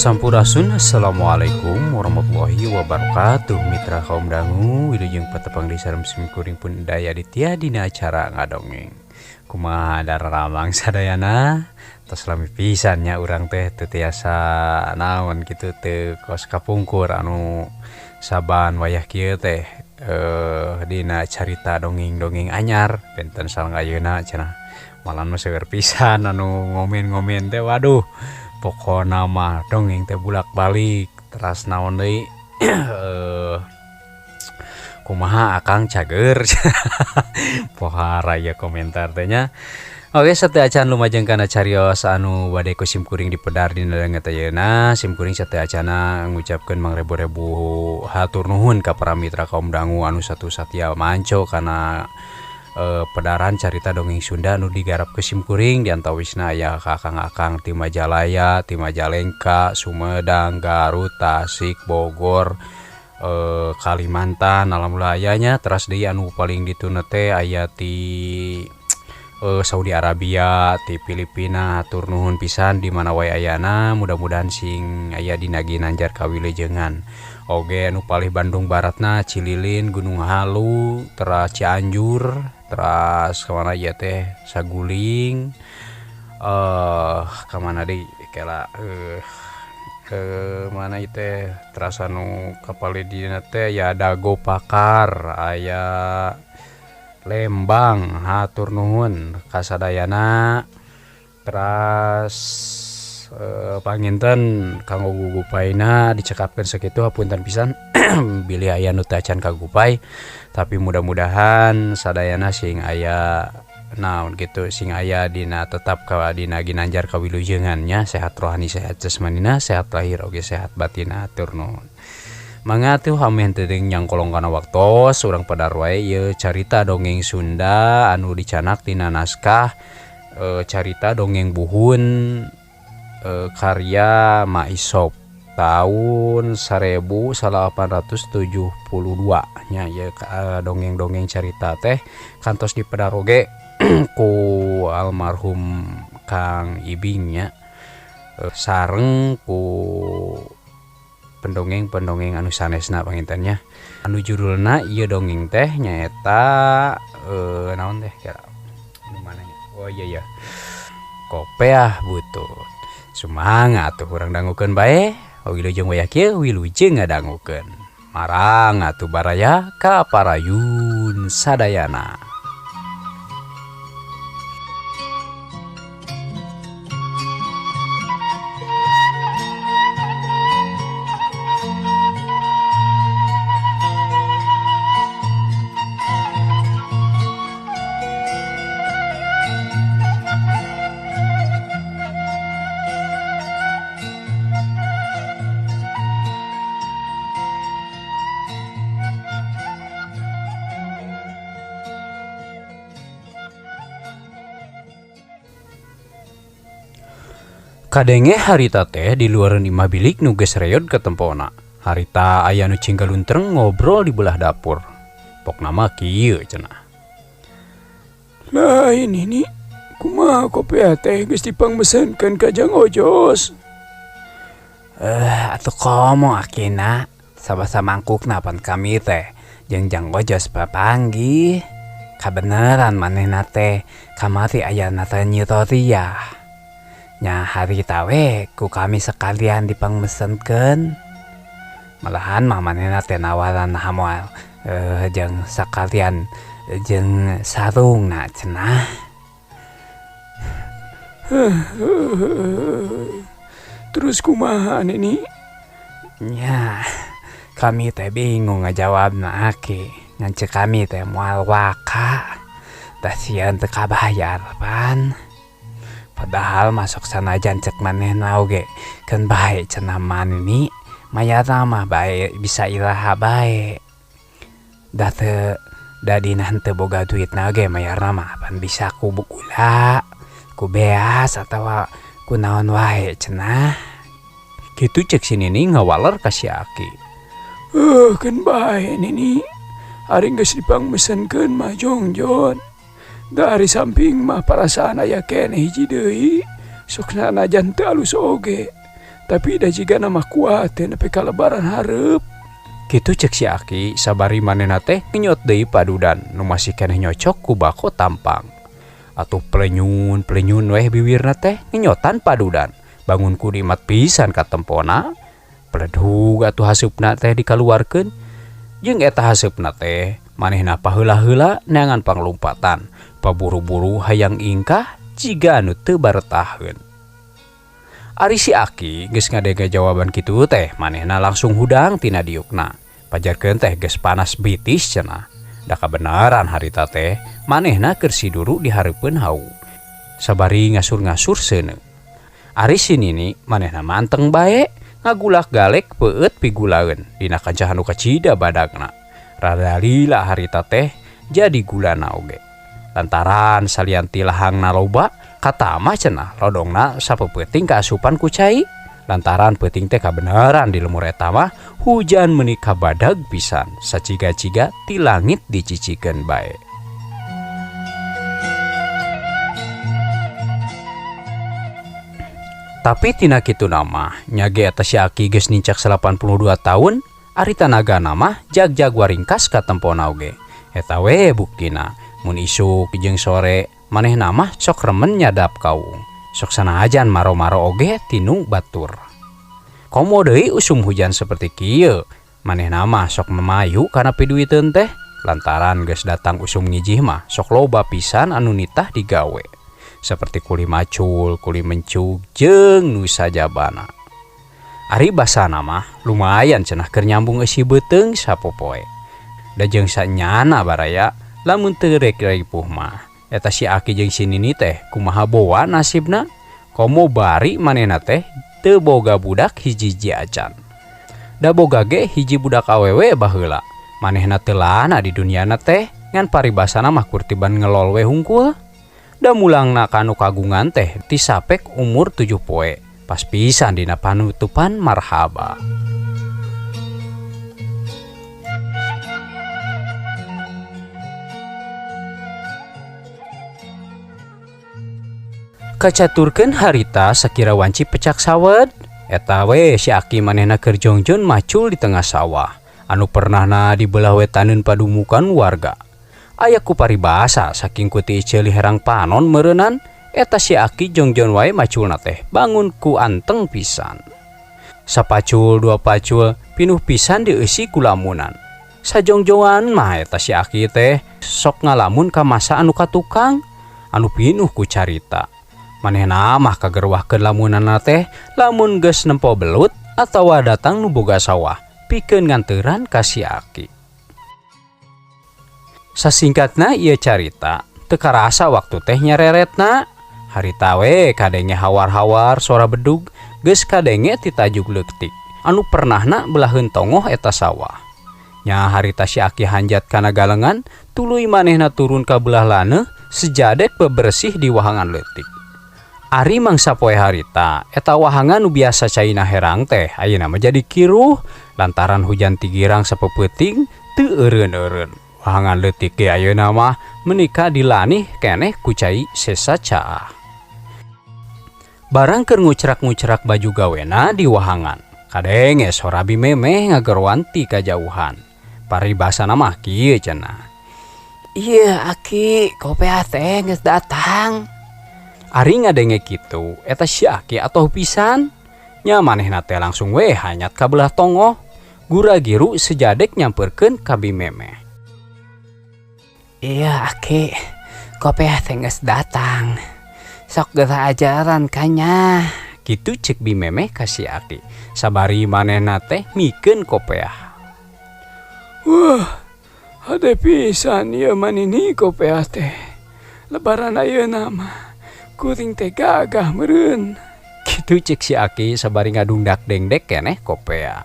Sampurasun, assalamualaikum warahmatullahi wabarakatuh. Mitra kaum dangu wilujeng patepang di sareng simkuring pun daya ditya dina acara ngadongeng. Kumaha dararamang sadayana, tos lami pisan nya urang teh teu tiasa naon kitu teu kos kapungkur anu saban wayah kieu teh dina carita dongeng-dongeng anyar benten sareng ayeuna cenah. Malan mah seueur pisan anu ngomen-ngomen teh, waduh. Pokona mah dongeng teh bulak-balik teras naon deui kumaha akang cager pohara ya komentar teh nya. Oke, sateu acan lumajeng kana carios anu bade ku simkuring dipedar dina danget ayeuna. Simkuring sateu acana ngucapkeun mangrebu-rebu hatur nuhun ka para mitra kaum dangu anu satu satia manco kana pedaran carita dongeng Sunda nu digarap ke simkuring. Diantawisna aya kakang-akang ti Majalaya, ti Majalengka, Sumedang, Garut, Tasik, Bogor, Kalimantan, alhamdulillah aya nya. Teras deui anu paling dituna teh aya ti Saudi Arabia, ti Filipina. Hatur nuhun pisan di mana wae ayana, mudah-mudahan sing aya dina ginanjar kawilujengan. Oge anu palih Bandung Baratna, Cililin, Gunung Halu, teras Cianjur, teras kemana ieu teh Saguling, kemana deui kela ke mana ieu teh teras anu kapalih dina teh ya Dago Pakar, aya Lembang. Hatur nuhun kasadayana. Teras panginten kanggo gugupaina dicekapkeun sakitu, hapunten pisan bilih aya nu teu acan kagupai, tapi mudah-mudahan sadayana sing aya naon gitu, sing aya dina tetap ka dina ginanjar kawilujengan nya, sehat rohani, sehat jasmanina, sehat lahir oge sehat batina. Hatur nuhun. Mangga atuh ameh teu nyangkolong kana waktos urang pedar wae ieu carita dongeng Sunda anu dicanak tina naskah carita dongeng buhun karya Maisop tahun 1872 nya. Ieu dongeng-dongeng carita teh kantos dipedar oge ku almarhum Kang Ibing nya, sareng ku pendongeng-pendongeng anu sanesna pangintennya. Anu judulna ieu dongeng teh nyaeta naon teh kira anu mana nya? Oh iya ya, Kopeah Butut. Semangat tuh urang dangukeun bae. Wilujeng wayah kieu wilujeng ngadangukeun. Marang atuh baraya ka parayun sadayana. Kadenge harita teh di luareun imah bilik nu geus reyod katempona. Harita aya nu cinggaluntreng ngobrol di belah dapur. Pokna mah kieu cenah. Lain ini kumaha kopi teh geus dipangmesenkeun ka Jang Ojos. Atuh komo akina sabasa mangkukna pan kami teh jeung Jang Ojos papanggih. Kabeneran manehna teh kamari aya teh nyitoria. Nya harita we ku kami sekalian dipangmesenkeun. Malahan mah manehna teh nawaran hamoal jeung sakalian jeung sarungna cenah. Terus kumaha nini? Nya kami teh bingung ngajawabna aki. Ngan ceuk kami teh moal waka. Tah sieun teu kabayar pan. Padahal masuk sanajan cek manehna oge keun bae cenah manini mayarna mah bae bisa iraha bae. Da teu da dina henteu boga duitna oge mayarna mah pan bisa ku gula, ku beas atawa ku naon wae cenah. Kitu cek si Nini ngawaler ka si Aki. Keun bae Nini. Ari geus dipangmesenkeun mah jongjon. Dari samping mah perasaan aya keneh hiji deui, sok sanajan teu alus oge. Tapi da jigana mah kuat teh nepi ka lebaran hareup. Kitu cek si Aki sabari manehna teh ngenyot deui padudan nu masih keneh nyocok ku bako tampang. Atuh pelenyun-pelenyun weh biwirna teh ngenyotan padudan. Bangun ku dimat pisan katempona. Peledug atuh haseupna teh dikaluarkeun. Jeung eta haseupna teh manehna paheula-heula neangan panglumpatan. Paburu-buru hayang ingkah jiga anu teu baretaheun. Ari si Aki geus ngadenge jawaban kitu teh manehna langsung hudang tina diukna. Pajarkeun teh geus panas bitis cenah. Da kabeneran harita teh manehna keur siduru di hareupeun hawu. Sabari ngasur-ngasur seuneu. Ari si Nini manehna manteng bae ngagulak-galek peueut pigulaeun dina kancah anu kacida badagna. Rada lila harita teh jadi gulana oge. Lantaran salian ti lahangna loba katamah cenah lodongna sapeupeting kaasupan ku cai. Lantaran peuting teh kabeneran di lemur eta mah hujan meuni kabadag pisan saciga-ciga ti langit dicicikeun bae. Tapi tina kitu mah nya ge eta si Aki geus nincak 82 tahun, ari tanagana mah jag-jag waringkas katempona oge. Eta we buktina mun isuk jeung sore manehna mah sok remen nyadap kaung. Sok sanajan maro-maro oge tinu batur. Komo deui usum hujan seperti kieu, manehna mah sok memayu kana piduiteun teh. Lantaran geus datang usum ngijih mah sok loba pisan anu nitah digawe. Seperti kuli macul, kuli mencug, jeung nu sajabana. Ari basana mah lumayan cenah keur nyambung eusi beuteung sapopoe. Da jeung sanyana baraya lamun teu rek ripuh mah. Eta si Aki jeung si Nini teh kumaha boa nasibna? Komo bari manehna teh teu boga budak hiji-hiji acan. Da boga ge hiji budak awewe baheula. Manehna teu lana di duniana teh ngan paribasana mah kurtiban ngelol we hungkul. Da mulangna kanu kagungan teh tisapek umur 7 poe. Pas pisan dina panutupan marhaba. Kacaturkeun harita sakira wanci pecak sawed. Eta we si Aki manehna keur jongjon macul di tengah sawah. Anu pernahna di belah wetaneun padumukan warga. Aya ku paribasa saking ku ti ceuli herang panon meureunnan, eta si Aki jongjon wae maculna teh bangun ku anteng pisan. Sapacul dua pacul pinuh pisan dieusi ku lamunan. Sajongjongan mah eta si Aki teh sok ngalamun ka masa anu katukang anu pinuh ku carita. Manehna mah kagerwahkeun lamunanna teh lamun geus nempo belut atawa datang nu boga sawah pikeun nganteran ka si Aki. Sasingkatna ieu carita teu karasa waktu teh nyareretna. Harita we kadenge hawar-hawar sora bedug geus kadenge ti tajuk leutik anu pernahna belaheun tongoh eta sawah. Nya harita si Aki hanjat kana galengan tuluy manehna turun ka belah laneuh sejadek bebersih di wahangan leutik. Ari mangsa poe harita eta wahangan nu biasa caina herang teh ayeuna mah jadi kiruh lantaran hujan tigirang sapeupeting teu eureun-eureun. Wahangan leutik ge ayeuna mah menika dilanih keneh ku cai sesa caah. Barang keur ngucrak-ngucrak baju gawena di wahangan, kadenge sora Bi Memeh ngageroan ti kajauhan. Paribasana mah kieu cenah. Ieu Aki, kopeah teh geus datang. Ari ngadenge kitu, eta si Aki atoh pisan. Nya manehna teh langsung we hanyat ka belah tongoh. Gura-giru sejadek nyamperkeun ka Bi Memeh. Iya Aki, kopeah teh geus datang. Sok geura ajaran kanya. Kitu cek Bi Memeh ka si Aki. Sabari manehna teh mikeun kopeah. Wah, hade pisan ieu mah nini kopeah teh. Lebaran ayeuna mah kuring teh gagah meureun. Kitu cek si Aki sabari ngadungdak dengdek keneh kopeah.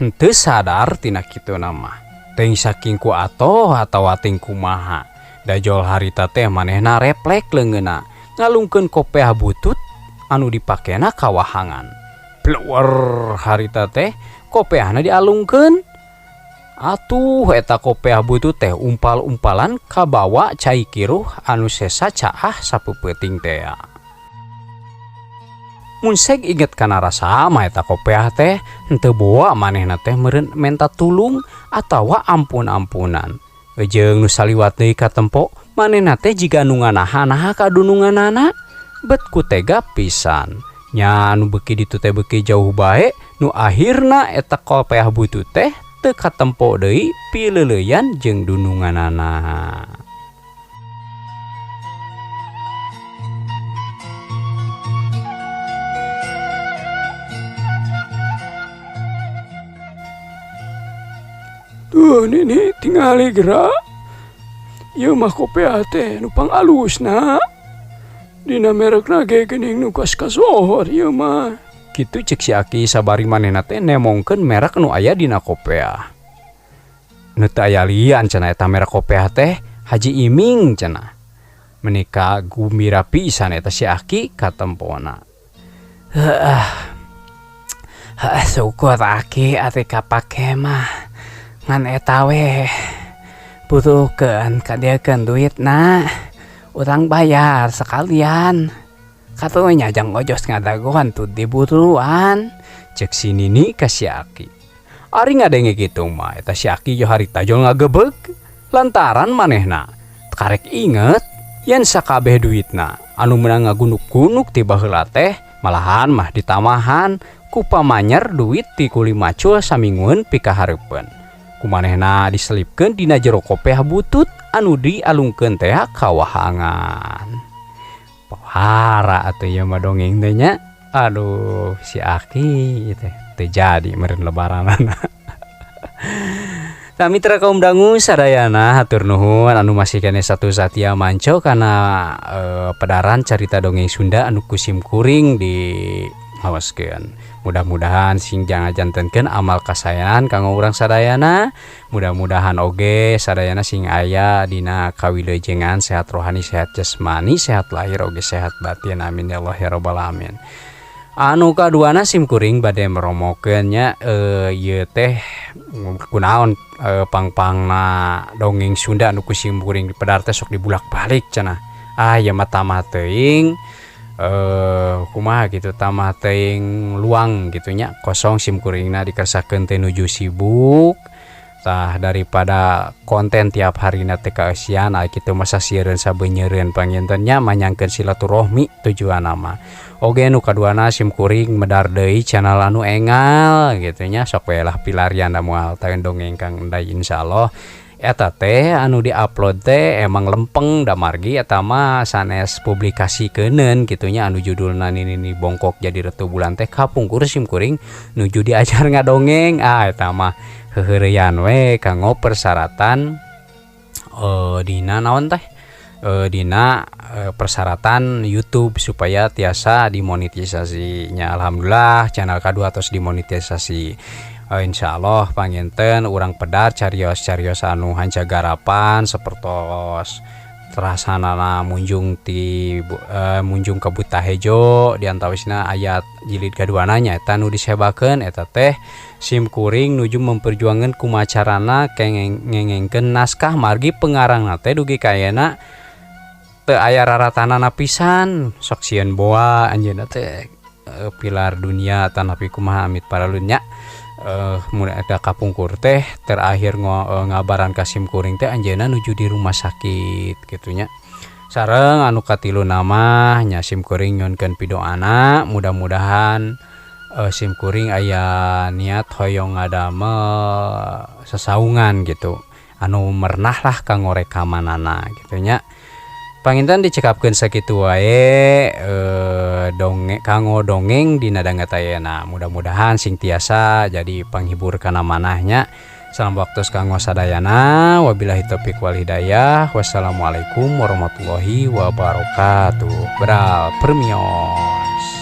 Henteu sadar tina kituna mah. Teuing saking ku atoh atawa ting kumaha. Dajol harita teh manehna reflek leungeunna ngalungkeun kopeah butut anu dipakena ka wahangan. Pluwer harita teh kopeahna dialungkeun. Atuh eta kopeah butut teh umpal-umpalan kabawa cai kiruh anu sesa caah sapeupeting tea. Mun seg inget kana rasa mah eta kopeah teh henteu boa manehna teh meureun menta tulung atawa ampun-ampunan. Jeung nu saliwat deui katempo manehna teh jiga nu nganaha-naha kadununganana bet ku tega pisan. Nya nu beuki ditu teh beuki jauh bae nu akhirna eta kopeah butut teh teu katempo deui pileuleuyan jeung dununganana. Duh nini tingali geura. Ieu mah kopeah teh nu pangalusna. Dina merekna ge geuning nu kasohor ieu mah. Kitu cek si Aki sabari manehna teh nemongkeun merek nu aya dina kopeah. Nu teu aya lian cenah eta merek kopeah teh Haji Iming cenah. Menika gumbira pisan eta si Aki katempona. Heuh. Heuh syukur Aki ari kapake mah. Ngan eta we butuhkeun kadieukeun duitna. Urang bayar sekalian. Katunya jang ojos ngadagoan tuh diburuan. Cek si Nini ka si Aki. Ari ngadenge kitu mah eta si Aki jo harita jol ngagebeg lantaran manehna karek inget yen sakabeh duitna anu meunang ngagunuk-gunuk ti baheula teh malahan mah ditamahan ku pamanyer duit ti kuli macul saminggueun pikahareupeun. Ku manehna diselipkeun dina jero kopeah butut anu dialungkeun teh ka wahangan. Pohara atuh ieu mah dongeng teh nya. Aduh si Aki teh teu jadi meureun lebaranana. Tah mitra kaum dangu sadayana hatur nuhun anu masih keneh satu satia manco kana pedaran carita dongeng Sunda anu kusim kuring di hawaskeun. Mudah-mudahan sing janganjantenkeun amal kasaean kanggo urang sadayana. Mudah-mudahan oge sadayana sing aya dina kawilujengan sehat rohani, sehat jasmani, sehat lahir oge sehat batin. Amin ya Allah ya rabbal alamin. Anu kaduana sim kuring bade meromokeun nya ieu teh kunaon pangpangna dongeng Sunda anu ku sim kuring dipedar teh sok dibulak-balik cenah. Ah ieu mah tamah teuing kumaha gitu tamah teuing luang gitu nya kosong sim kuringna dikersakeun teh nuju sibuk. Tah daripada konten tiap harina teh kaeusian aya kitu mah sasiereun sabeunyereun panginten nya manyangkeun silaturahmi tujuanna mah. Oge nu kaduana sim kuring medar deui channel anu engal gitu nya sok we lah pilarian da moal taeun dongeng Kang Enday insyaallah. Eta teh anu diupload teh emang lempeng da margi eta mah sanes publikasi keuneun kitu nya anu judulna nini bongkok jadi retu bulan teh kapungkur sim kuring nuju diajar ngadongeng. Ah eta mah heuheureyan we kanggo persyaratan dina naon teh dina persyaratan YouTube supaya tiasa dimonetisasinya. Alhamdulillah channel kadua tos dimonetisasi. Insyaallah panginten urang pedar carios-carios anu hanca garapan sapertos Rasanana munjung ti munjung ka Buta Hejo diantawisna ayat jilid kaduana nyaeta nu disebakeun eta teh sim kuring nuju memperjuangkeun kumacarana ngengengkeun naskah margi pengarangna teh dugi ka ayeuna teu aya raratanana pisan sok sieun boa anjeunna teh pilar dunia tanapi kumaha amit paralunnya. Mun eta kapungkur teh terakhir ngabaran ka sim kuring teh anjeunna nuju di rumah sakit kitu nya. Sareng anu katilu nama nya sim kuring nyuhunkeun pidoana mudah-mudahan sim kuring aya niat hoyong ngadamel sasaungan gitu anu mernah lah kanggo rekamanana kitu nya. Panginten dicekapkeun sakitu wae dongeng kanggo dongeng dina danget ayeuna. Mudah-mudahan sing tiasa jadi panghibur kana manahnya. Salam waktu kanggo sadayana. Wabillahi taufik wal hidayah. Wassalamualaikum warahmatullahi wabarakatuh. Beral permios.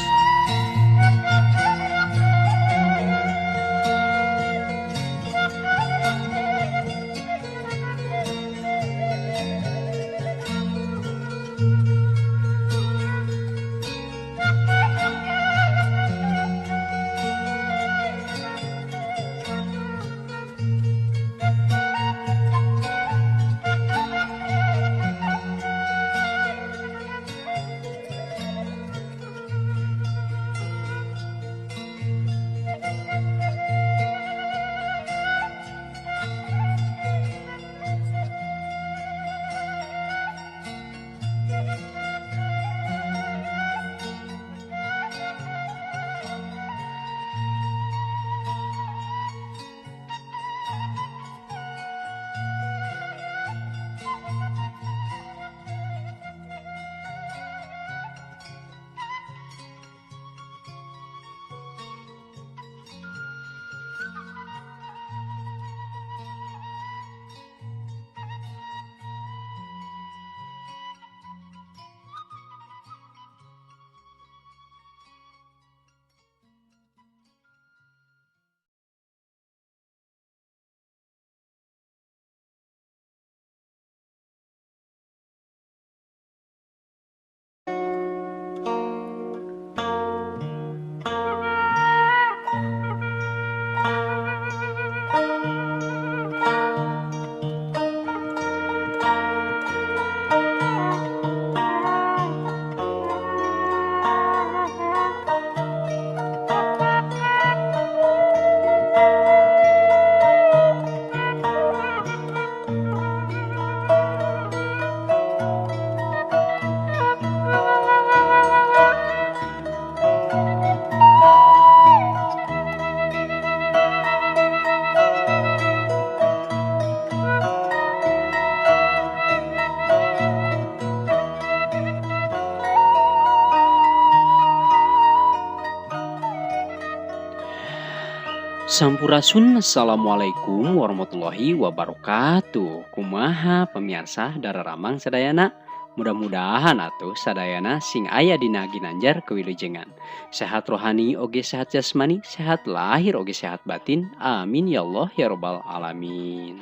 Sampurasun, assalamualaikum warahmatullahi wabarakatuh. Kumaha pemirsa dararamang sadayana, mudah-mudahan atuh sadayana sing aya dina ginanjar kewilujengan. Sehat rohani oge sehat jasmani, sehat lahir oge sehat batin. Amin ya Allah ya robbal alamin.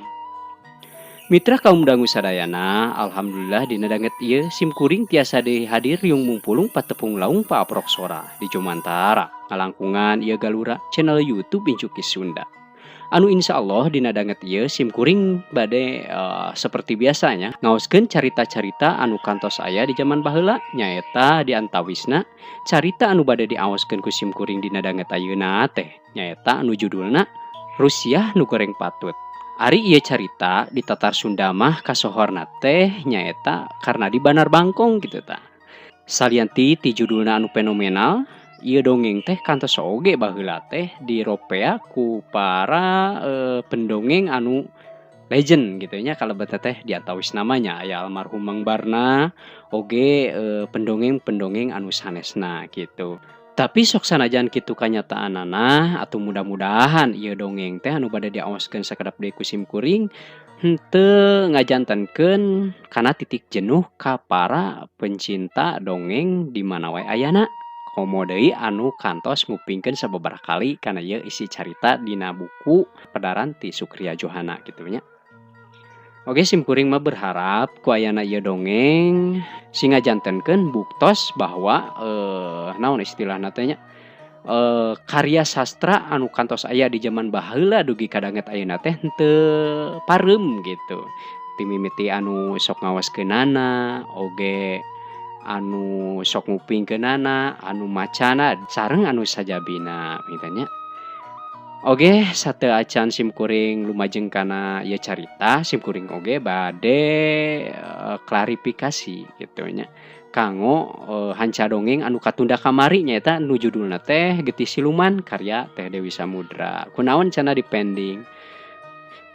Mitra kaum dangu sadayana, alhamdulillah dina danget ieu sim kuring tiasa deui hadir riung mungpulung patepung laung paaprok sora di Jumantara ngalangkungan ieu galura channel YouTube Incuki Sunda. Anu insya Allah dina danget ieu sim kuring bade seperti biasanya ngaoskeun carita-carita anu kantos aya di jaman baheula nyaeta di antawisna carita anu bade diaoskeun ku sim kuring dina danget ayeuna teh nyaeta anu judulna Rusiah nu goreng patut. Ari ieu carita di Tatar Sunda mah kasohorna teh nyaeta karena di Banar Bangkong gitu ta. Salianti ti judulna anu fenomenal, ieu dongeng teh kantos oge baheula teh diropea ku para pendongeng anu legend gitu nya kalebet teh diatawis namanya aya almarhum Mang Barna oge pendongeng-pendongeng anu sanesna gitu. Tapi sok sanajan kitu kanyataanana atau mudah-mudahan ieu dongeng teh anu bade diaoskeun sakedap deui ku sim kuring henteu ngajantenkeun kana titik jenuh ka para pencinta dongeng di mana wae ayana. Komo deui anu kantos ngupingkeun sababaraha kali kana ieu isi carita dina buku pedaran ti Sukria Johana kitu nya. Oke, simkuring mah berharap ku ayana ieu dongeng sing ngajantenkeun buktos bahwa naon istilahna teh nya, karya sastra anu kantos aya di zaman baheula dugi ka danget ayeuna teh henteu pareum gitu. Ti mimiti anu sok ngawaskeunana, oge anu sok ngupingkeunana, anu macana sareng anu sajabina gitu nya. Oge, sateu acan simkuring lumajeng kana ieu carita, simkuring oge bade klarifikasi gitu nya. Kanggo hanca dongeng anu katunda kamari nyaeta nu judulna teh Getih Siluman karya Teh Dewi Samudra. Kunaon cenah dipending?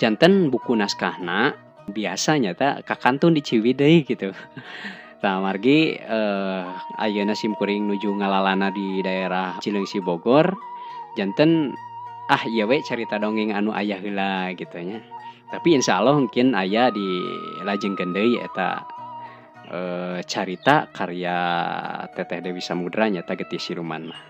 Janten buku naskahna biasa nyata kakantun di Ciwidey gitu. Tah margi ayeuna simkuring nuju ngalalana di daerah Cileungsi Bogor, janten ah ieu we carita dongeng anu aya heula gitu nya. Tapi insya Allah mungkin aya dilajengkeun deui eta carita karya Teteh Dewi Samudra nyata Getih Siluman mah.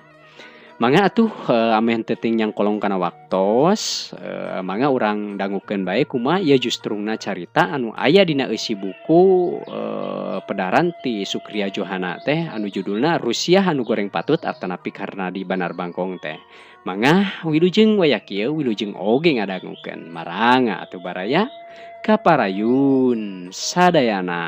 Mangga atuh ameh teu ting nyangkolong kana waktos, mangga urang dangukeun bae kumaha ieu justrungna carita anu aya dina eusi buku pedaran ti Sukria Johana teh anu judulna Rusiah anu goreng patut atanapi karena di Banar Bangkong teh. Mangga wilujeng waya kieu wilujeng oge ngadangukeun. Maranga atuh baraya kaparayun sadayana.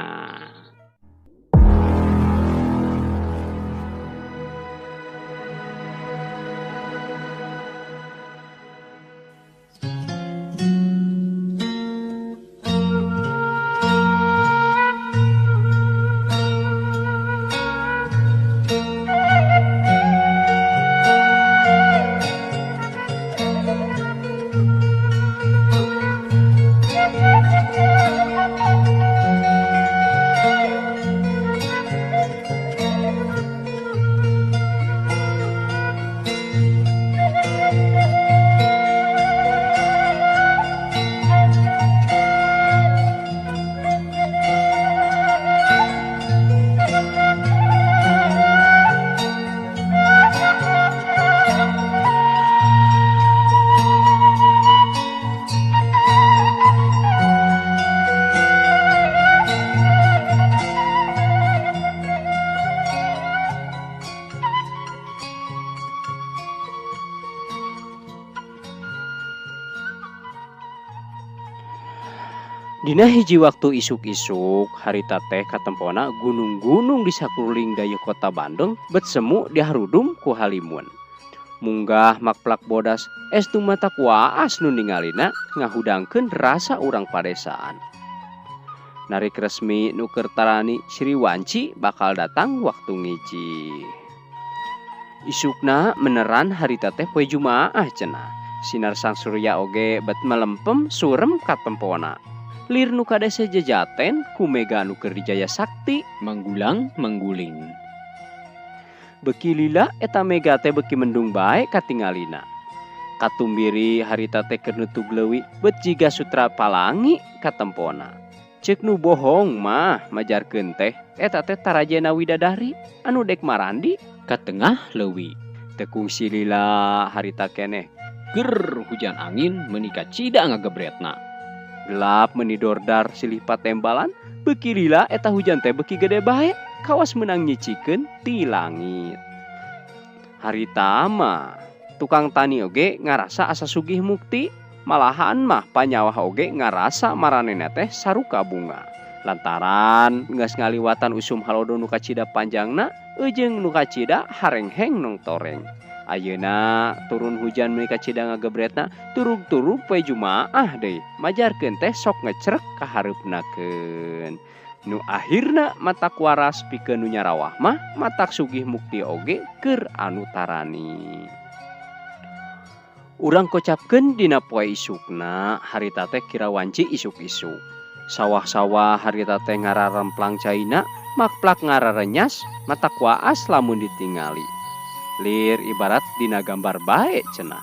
Dina hiji waktu isuk-isuk harita teh katempona gunung-gunung di sakuliling dayeuh kota Bandung bet semu diharudum ku halimun. Munggah makplak bodas es nu mata kuaas nu ningalina ngahudangkeun rasa urang padesaan. Narik resmi nu keur tarani Sriwanci bakal datang waktu ngiji. Isukna meneran harita teh poe Jumaah cenah. Sinar sang surya oge bet melempem surem katempona. Lir nu kadese jejaten ku mega nu keur dijaya sakti manggulang mangguling. Beki lila eta mega teh beki mendung bae katingalina. Katumbiri harita teh keur nutug leuwi bet jiga sutra palangi katempona. Ceuk nu bohong mah majarkeun teh eta teh tarajena widadari anu dek marandi ka tengah leuwi. Teu kungsi lila harita keneh ger hujan angin meuni kacida ngagebretna. Gelap menidordar silih patembalan beki lila eta hujan teh beki gede bae kawas menang nyicikeun ti langit. Harita mah tukang tani oge ngarasa asa sugih mukti, malahan mah panyawah oge ngarasa maranehna teh saruka bunga. Lantaran geus ngaliwatan usum halodo nu kacida panjangna eujeung nu kacida harengheng nong toreng. Ayeuna turun hujan meuni kacida ngagebretna turug-turug poe Jumaah deui majarkeun teh sok ngecrek ka hareupnakeun. Nu akhirna matak waras pikeun nu nyarawah mah matak sugih mukti oge keur anu tarani. Urang kocapkeun dina poe isukna harita teh kira wanci isuk-isuk. Sawah-sawah harita teh ngararemplang caina makplak ngararenyas matak waas lamun ditingali. Lir ibarat dina gambar bae cenah.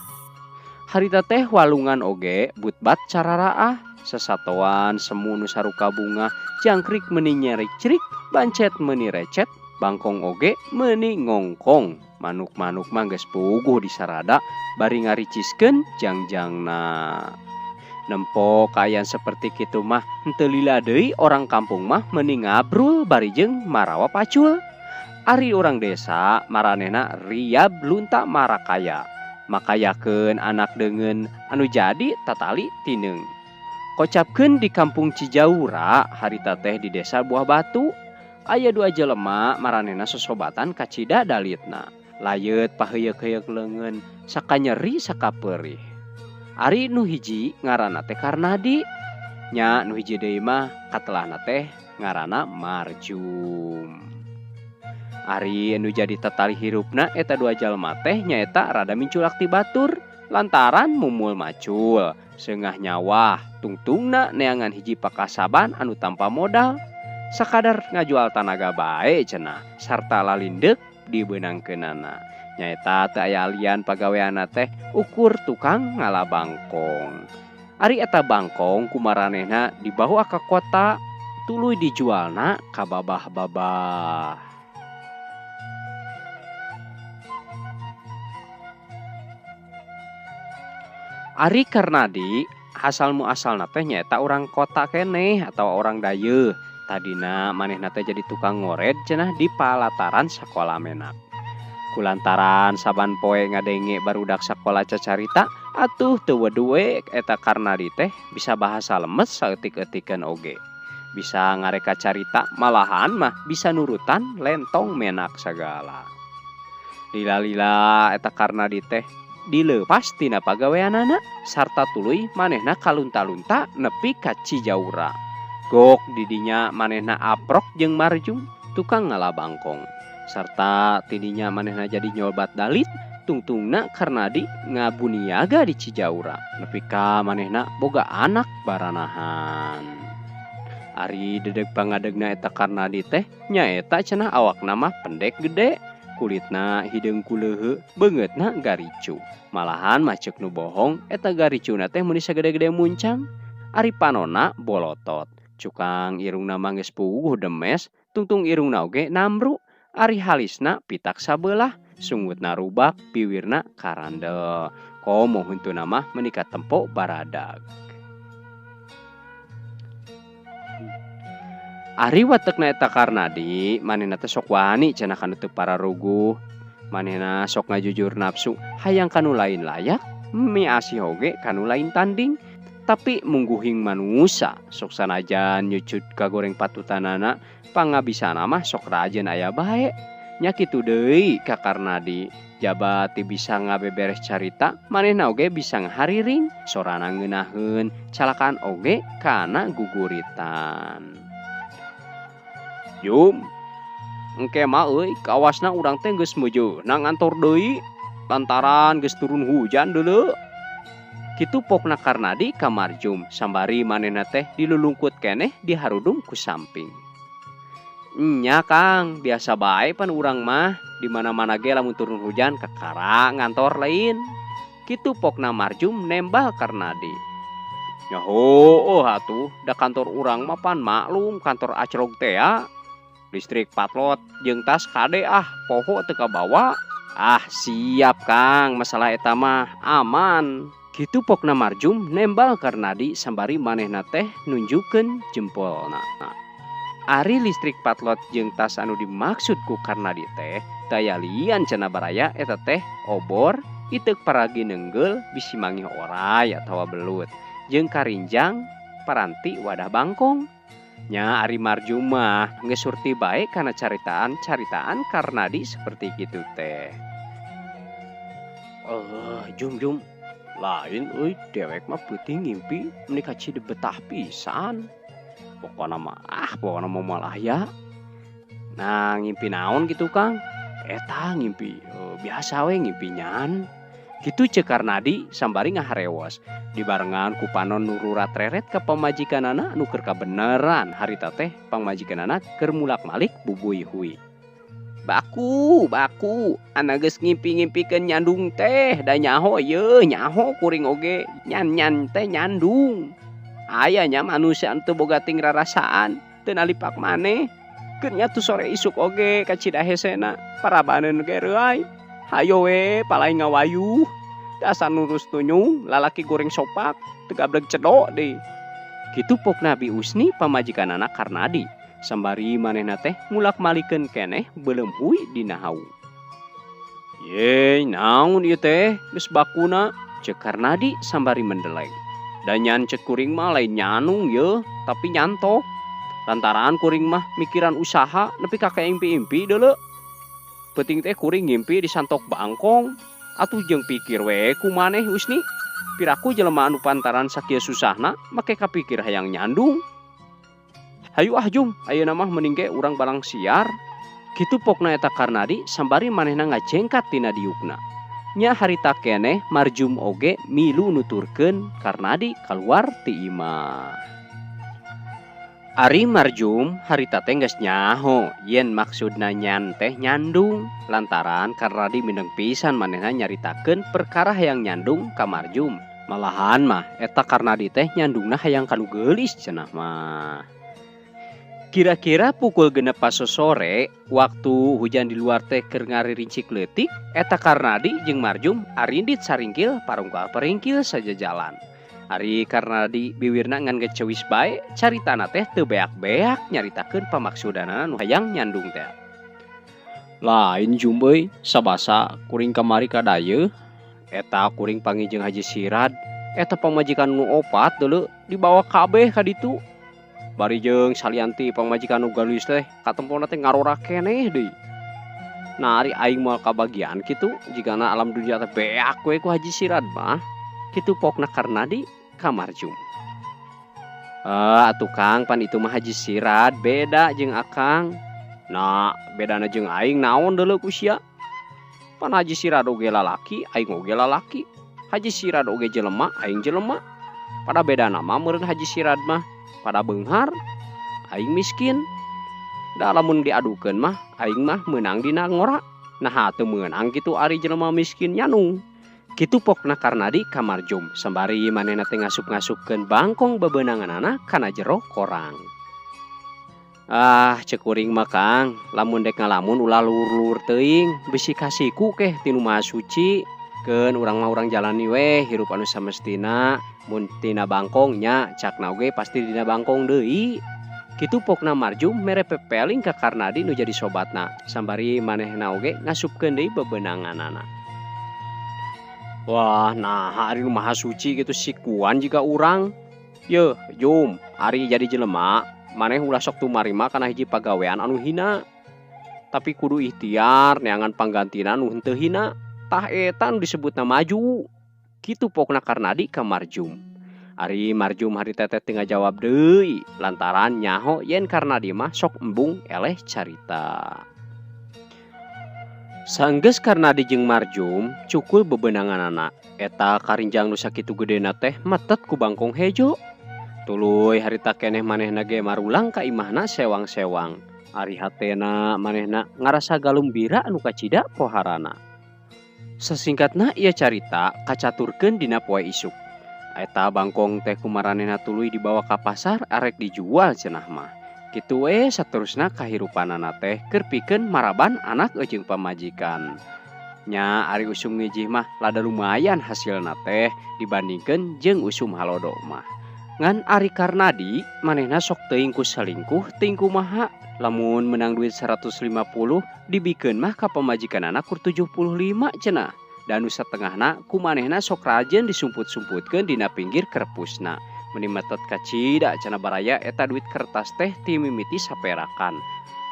Harita teh walungan oge butbat cararaah, sesatoan semu nu saruka bunga, jangkrik meuni nyericrik, bancet meuni recet, bangkong oge meuni ngongkong. Manuk-manuk mah geus puguh di sarada bari ngariciskeun jangjangna. Nempo kaayaan seperti kitu mah henteu lila deui orang kampung mah meuni ngabrul bari jeung marawa pacul. Ari urang desa maranehna riab lunta marakaya. Makayakeun anak deungeun anu jadi tatali tineung. Kocapkeun di kampung Cijaura harita teh di desa Buah Batu. Aya dua jelema maranehna sosobatan kacida dalitna. Layeut paheuyeuk-heuyeuk leungeun sakanyeri sakapeurih. Ari nu hiji ngaranna teh Karnadi, nya nu hiji deui mah katelahna teh ngaranna Marjum. Ari nu jadi tatali hirupna eta dua jalma teh nyaeta rada minculak ti batur lantaran mumul macul, seungah nyawah, tungtungna neangan hiji pakasaban anu tanpa modal, sakadar ngajual tanaga bae cenah sarta lalindeuk dibeunangkeunana. Nyaeta teu aya alian pagaweanna teh ukur tukang ngala bangkong. Ari eta bangkong kumaranehna dibawa ka kota tuluy dijualna ka babah-babah. Ari Karnadi asal muasalna teh nyaeta urang kota keneh atawa orang dayeuh. Tadina manehna teh jadi tukang ngored cenah di palataran sakola menak. Kulantaran saban poe ngadenge barudak sakola cacarita atuh teu weduwe eta Karnadi teh bisa bahasa lemes saeutik-eutikeun oge. Bisa ngareka carita malahan mah bisa nurutan lentong menak sagala. Lila-lila eta Karnadi teh dileupas tina pagaweanana sarta tuluy manehna kalunta-lunta nepi ka Cijaura. Gok didinya manehna aprok jeung Marjum tukang ngala bangkong. Sarta tidinya manehna jadi nyobat dalit tungtungna Karnadi ngabuniaga di Cijaura. Nepi ka manehna boga anak baranahan. Ari dedeg pangadegna eta Karnadi teh nyaeta cenah awakna mah pendek gede, kulitna hideung kuleuheu, beungeutna garicu. Malahan mah ceuk nu bohong eta garicuna teh meuni sagede-gede muncang. Ari panona bolotot. Cukang irungna mah geus puguh demes, tungtung irungna oge namru. Ari halisna pitak sabelah, sungutna rubak, piwirna karandel. Komo huntuna mah meuni katempo baradag. Ari watekna eta Karnadi, manehna teh sok wani cenah kanu teu pararuguh. Manehna sok ngajujur nafsu, hayang kanu lain layak, miasih oge kanu lain tanding. Tapi mungguhing manusa, sok sanajan nyucut kagoreng patutanana, pangabisana mah sok rajin aya bae. Nya kitu deui ka Karnadi, jaba ti bisa ngabeberes carita, manehna oge bisa ngahariring, sorana ngeunaheun, calakaan oge kana guguritan. Jum, engke mah euy, kawasna urang teh geus meujeuna ngantor deui, lantaran geus turun hujan deuleu. Kitu pokna Karnadi ka Marjum, sambari manehna teh dilulungkut keneh diharudung ku samping. Nya Kang, biasa bae pan urang mah, di mana-mana ge lamun turun hujan kakara ngantor lain. Kitu pokna Marjum nembal Karnadi. Nyaho atuh, da kantor urang mah pan maklum kantor acrog teh ya. Listrik patlot jeung tas kade ah poho teu kabawa. Ah siap Kang, masalah eta mah aman. Kitu pokna Marjum nembal Karnadi sambari manehna teh nunjukeun jempolna. Ari listrik patlot jeung tas anu dimaksud ku Karnadi teh daya lian cenah baraya eta teh obor, iteuk paragi neunggel bisi mangih oray atawa belut, jeung karinjang paranti wadah bangkong. Nya ari Marjum mah geus surti bae kana caritaan-caritaan Karnadi seperti kitu teh. Jum lain euy dewek mah peuting ngimpi meuni ka Cidebetah pisan. Pokona mah pokona mah moal aya. Nah ngimpi naon gitu Kang? Eta ngimpi biasa we ngimpi nyan. Kitu ceuk Karnadi sambari ngaharewos. Dibarengan ku panon nururat reret ka pamajikanana anu keur kabeneran harita teh pamajikanana keur mulak-malik bubuy hui. Baku, anak geus ngimpi-ngimpikeun nyandung teh, da nyaho ye, nyaho kuring oge, nyan-nyan teh nyandung. Aya nya manusia teu boga ting rarasaan, teu nalipak maneh. Keur nya tu sore isuk oge ka Cidahesena, parabaneun ge reuay. Hayo we palai ngawayuh. Dasar nurus tunyung lalaki goreng sopak teu gablek cedok deui. Kitu pokna Bi Usni pamajikanana Karnadi. Sambari manehna teh mulak-malikeun keneh beuleum huy dina hawu. Ye, naon ieu teh geus bakuna ceuk Karnadi sambari mendeleng. Da nyan ceuk kuring mah lain nyanung ye, tapi nyantok. Lantaran kuring mah mikiran usaha nepi ka kaimpi-impi deuleu. Peuting teh kuring ngimpi disantok bangkong. Atuh jeung pikir we ku maneh Usni. Piraku jelema anu pantaran sakieu susahna make kapikir hayang nyandung. Hayu ah Jum, ayeuna mah mending ge urang balang siar. Kitu pokna eta Karnadi sambari manehna ngajengkat tina diukna. Nya harita keneh Marjum oge milu nuturkeun Karnadi kaluar ti imah. Ari Marjum harita teh geus nyaho yen maksudna nyan teh nyandung lantaran Karnadi mindeng pisan manehna nyaritakeun perkara hayang nyandung ka Marjum. Malahan mah eta Karnadi teh nyandungna hayang kanu geulis cenah mah. Kira-kira pukul 6 pasosore waktu hujan di luar teh keur ngaririncik leutik eta Karnadi jeung Marjum arindit saringkil parungkal peringkil sajajalan. Ari Karnadi biwirna ngan gecewis bae caritana teh teu beak-beak nyaritakeun pamaksudanana nu hayang nyandung teh. Lain Jum euy, sabasa kuring kamari ka dayeuh eta kuring panggih jeung Haji Sirad eta pamajikan nu opat deuleu dibawa kabeh ka ditu. Bari jeung salianti pamajikan nu geulis teh katempona teh ngarora keneh deui. Nah ari aing moal kabagian kitu jigana alam dunia teh beak we ku Haji Sirad mah. Kitu pokna Karnadi ka Marjum. Atuh Kang pan itu mah Haji Sirad beda jeung Akang. Nah bedana jeung aing naon deuleu ku sia. Pan Haji Sirad oge lalaki, aing oge lalaki. Haji Sirad oge jelema, aing jelema. Pada bedana mah meureun Haji Sirad mah pada beunghar, aing miskin. Da lamun diadukeun mah aing mah meunang dina ngora. Nah teu meunang kitu ari jelema miskin nyanung. Kitu pokna Karnadi ka Marjum sambari manehna teh ngasup-ngasupkeun bangkong bebenanganana kana jero korang. Ah ceuk kuring mah Kang, lamun dek ngalamun ulah luhur-luhur teuing, bisi kasiku keh tinu Maha Suci. Keun urang mah urang jalani weh hirup anu samestina, mun tina bangkong nya cakna oge pasti dina bangkong deui. Kitu pokna Marjum mere pepeling ka Karnadi nu jadi sobatna, sambari manehna oge ngasupkeun deui bebenanganana. Wah, nah ari nu Maha Suci gitu sikuan jiga urang. Yeuh, Jum, ari jadi jelema, maneh ulah sok tumarima kana hiji pagawean anu hina. Tapi kudu ikhtiar neangan panggantina nu henteu hina. Tah eta nu disebutna maju. Kitu pokna Karnadi ka Marjum. Ari Marjum harita teh teu ngajawab deui lantaran nyaho yen Karnadi mah sok embung eleh carita. Sanggeus Karnadi jeung Marjum cukul bebenanganana. Eta karinjang nu sakitu gedena teh metet ku bangkong hejo. Tuluy harita keneh manehna ge marulang ka imahna sewang-sewang. Ari hatena manehna ngarasa galumbira anu kacida poharana. Sasingkatna ieu carita kacaturkeun dina poe isuk. Eta bangkong teh kumaranehna tuluy dibawa ka pasar arek dijual cenah mah. Kitu we saterusna kahirupanana teh keur pikeun maraban anak jeung pamajikan. Nya ari usum ngijih mah lada lumayan hasilna teh dibandingkeun jeung usum halodo mah. Ngan ari Karnadi manehna sok teuing ku selingkuh teuing kumaha. Lamun menang duit 150 dibikeun mah ka pamajikanana kur 75 cenah. Dan nu satengahna ku manehna sok rajin disumput-sumputkeun dina pinggir kerpusna. Meni metet kacida cenah baraya eta duit kertas teh ti mimiti saperakan.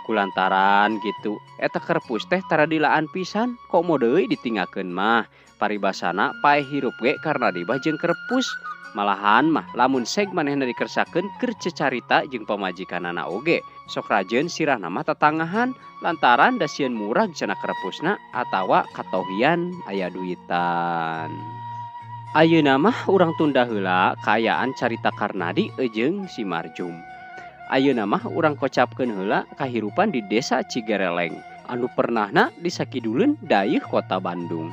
Kulantaran gitu eta kerpus teh tara dilaan pisan komo deui ditinggalkeun mah. Paribasana paeh hirup ge Karnadi bah jeung kerpus. Malahan mah lamun seg manehna dikersakeun keur cecarita jeung pamajikanana oge. Sok rajeun sirahna mah tatangahan lantaran da sieun murag cenah kerpusna atawa katohian aya duitan. Ayeuna mah urang tunda heula kaayaan carita Karnadi jeung si Marjum. Ayeuna mah urang kocapkeun heula kahirupan di desa Cigereleng anu pernahna disakiduleun dayeuh kota Bandung.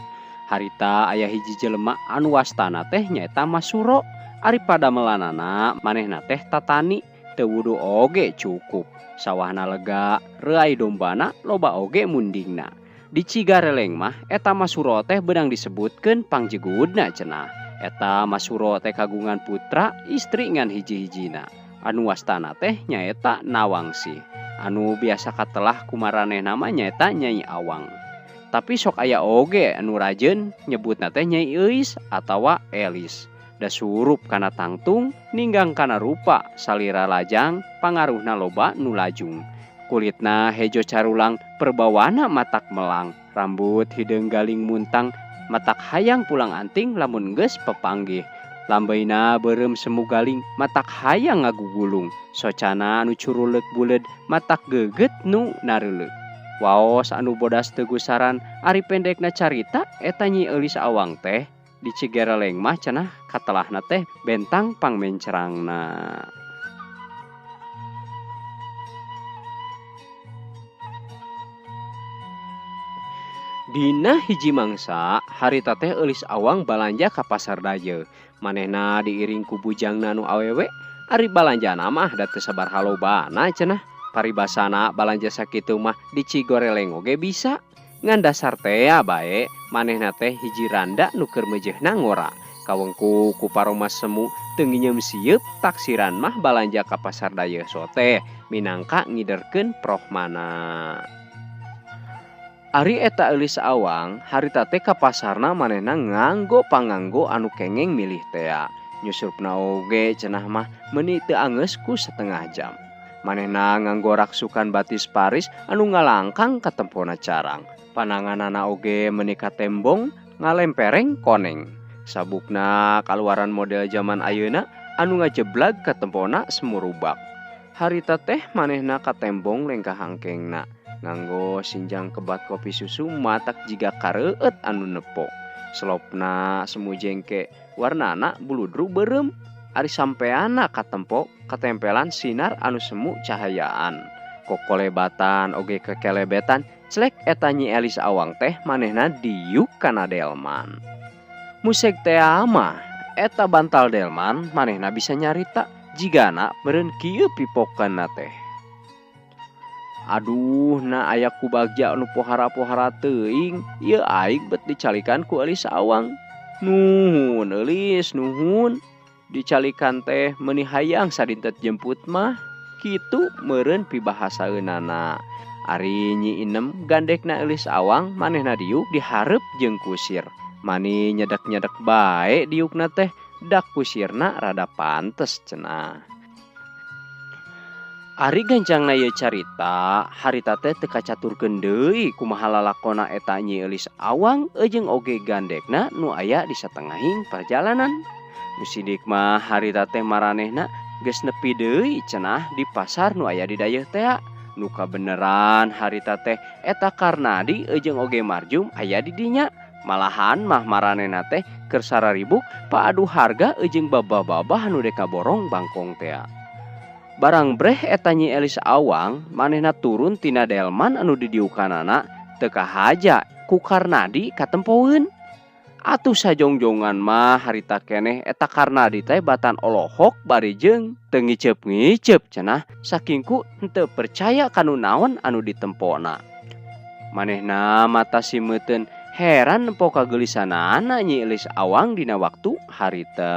Harita aya hiji jelema anu wastana teh nyaeta Masuro. Ari padamelanana manehna teh tatani teu wudu oge cukup. Sawahna lega, reuay dombana loba oge mundingna. Di Cigareleng mah eta Masuro teh beunang disebutkeun pangjegudna cenah. Eta Masuro teh kagungan putra istri ngan hiji-hijina. Anu wastana teh nyaeta Nawangsih. Anu biasa katelah ku maranehna mah nyaeta Nyai Awang. Tapi sok aya oge anu rajeun nyebutna teh Nyai Euis atawa Elis. Da surup kana tangtung, ninggang kana rupa, salira lajang, pangaruhna loba nu lajung. Kulitna hejo carulang, perbawana matak melang, rambut hideung galing muntang, matak hayang pulang anting lamun geus pepanggih. Lambeina beureum semu galing, matak hayang ngagugulung, socana anu curuleuk buleud, matak geugeut nu nareuleuk. Waos anu bodas teu gusaran, ari pendekna carita eta Nyi Eulis Awang teh di Cigereleng mah cenah katelahna teh bentang pangmencerangna. Dina hiji mangsa harita teh Eulis Awang balanja ka pasar Dayeuh. Manehna diiring ku bujangna nu awewe, ari balanjana mah da teu sabaraha lobana cenah. Paribasana balanja sakitu mah di Cigoreleng oge bisa. Ngan dasar tea bae manehna teh hiji randa nu keur meujeuhna ngora. Kawengku ku paroma semu teu nginyeum sieup taksiran mah balanja ka pasar Dayeuh sote minangka ngiderkeun prohmana. Ari eta Eulis Awang harita teh ka pasarna manehna nganggo panganggo anu kengeng milih tea. Nyusupna oge cenah mah meuni teu anggeus ku setengah jam. Manehna nganggo raksukan batis Paris anu ngalangkang katempona carang. Pananganana oge meuni katembong ngalempereng koneng. Sabukna kaluaran model zaman ayeuna anu ngajeblag katempona semurubak. Harita teh manehna katembong lengkah hangkengna. Nganggo sinjang kebat kopi susu matak jiga kareueut anu nepo. Selopna semu jengke warnana buludru beureum. Ari sampeana katempo katempelan sinar anu semu cahayaan. Kokolebatan oge kekelebetan celek eta Nyi Elis Awang teh manehna diuk kana delman. Musek tea mah eta bantal delman manehna bisa nyarita jigana meureun kieu pipokeunna teh. Aduh, na aya ku bagja anu pohara-pohara teuing, ieu aing bet dicalikan ku Eulis Awang. Nuhun Eulis, nuhun. Dicalikan teh meuni hayang sadintet jemput mah. Kitu meureun pibahasaeunana. Ari Nyi Inem gandekna Eulis Awang manehna diuk dihareup jeung kusir. Mani nyedek-nyedek bae diukna teh, dak kusirna rada pantes cenah. Ari gancangna ieu carita, harita teh teu kacaturkeun deui kumaha lalakona eta Nyi Eulis Awang jeung oge gandekna nu aya di satengahing perjalanan. Nu sidik mah harita teh maranehna geus nepi deui cenah di pasar nu aya di Dayeuh tea. Nu kabeneran harita teh eta Karnadi jeung oge Marjum aya di dinya. Malahan mah maranehna teh keur sararibuk paadu harga jeung babah-babah nu deka borong bangkong tea. Barang breh eta Nyi Elis Awang manehna turun tina delman anu didiukanana teu kahaja ku Karnadi katempoeun. Atuh sajongjongan mah harita keneh eta Karnadi teh batan olohok bari jeung teu ngiceup-ngiceup cenah saking ku henteu percaya kanu naon anu ditempona. Manehna mata simeuteun heran nempo kageulisanana Nyi Elis Awang dina waktu harita.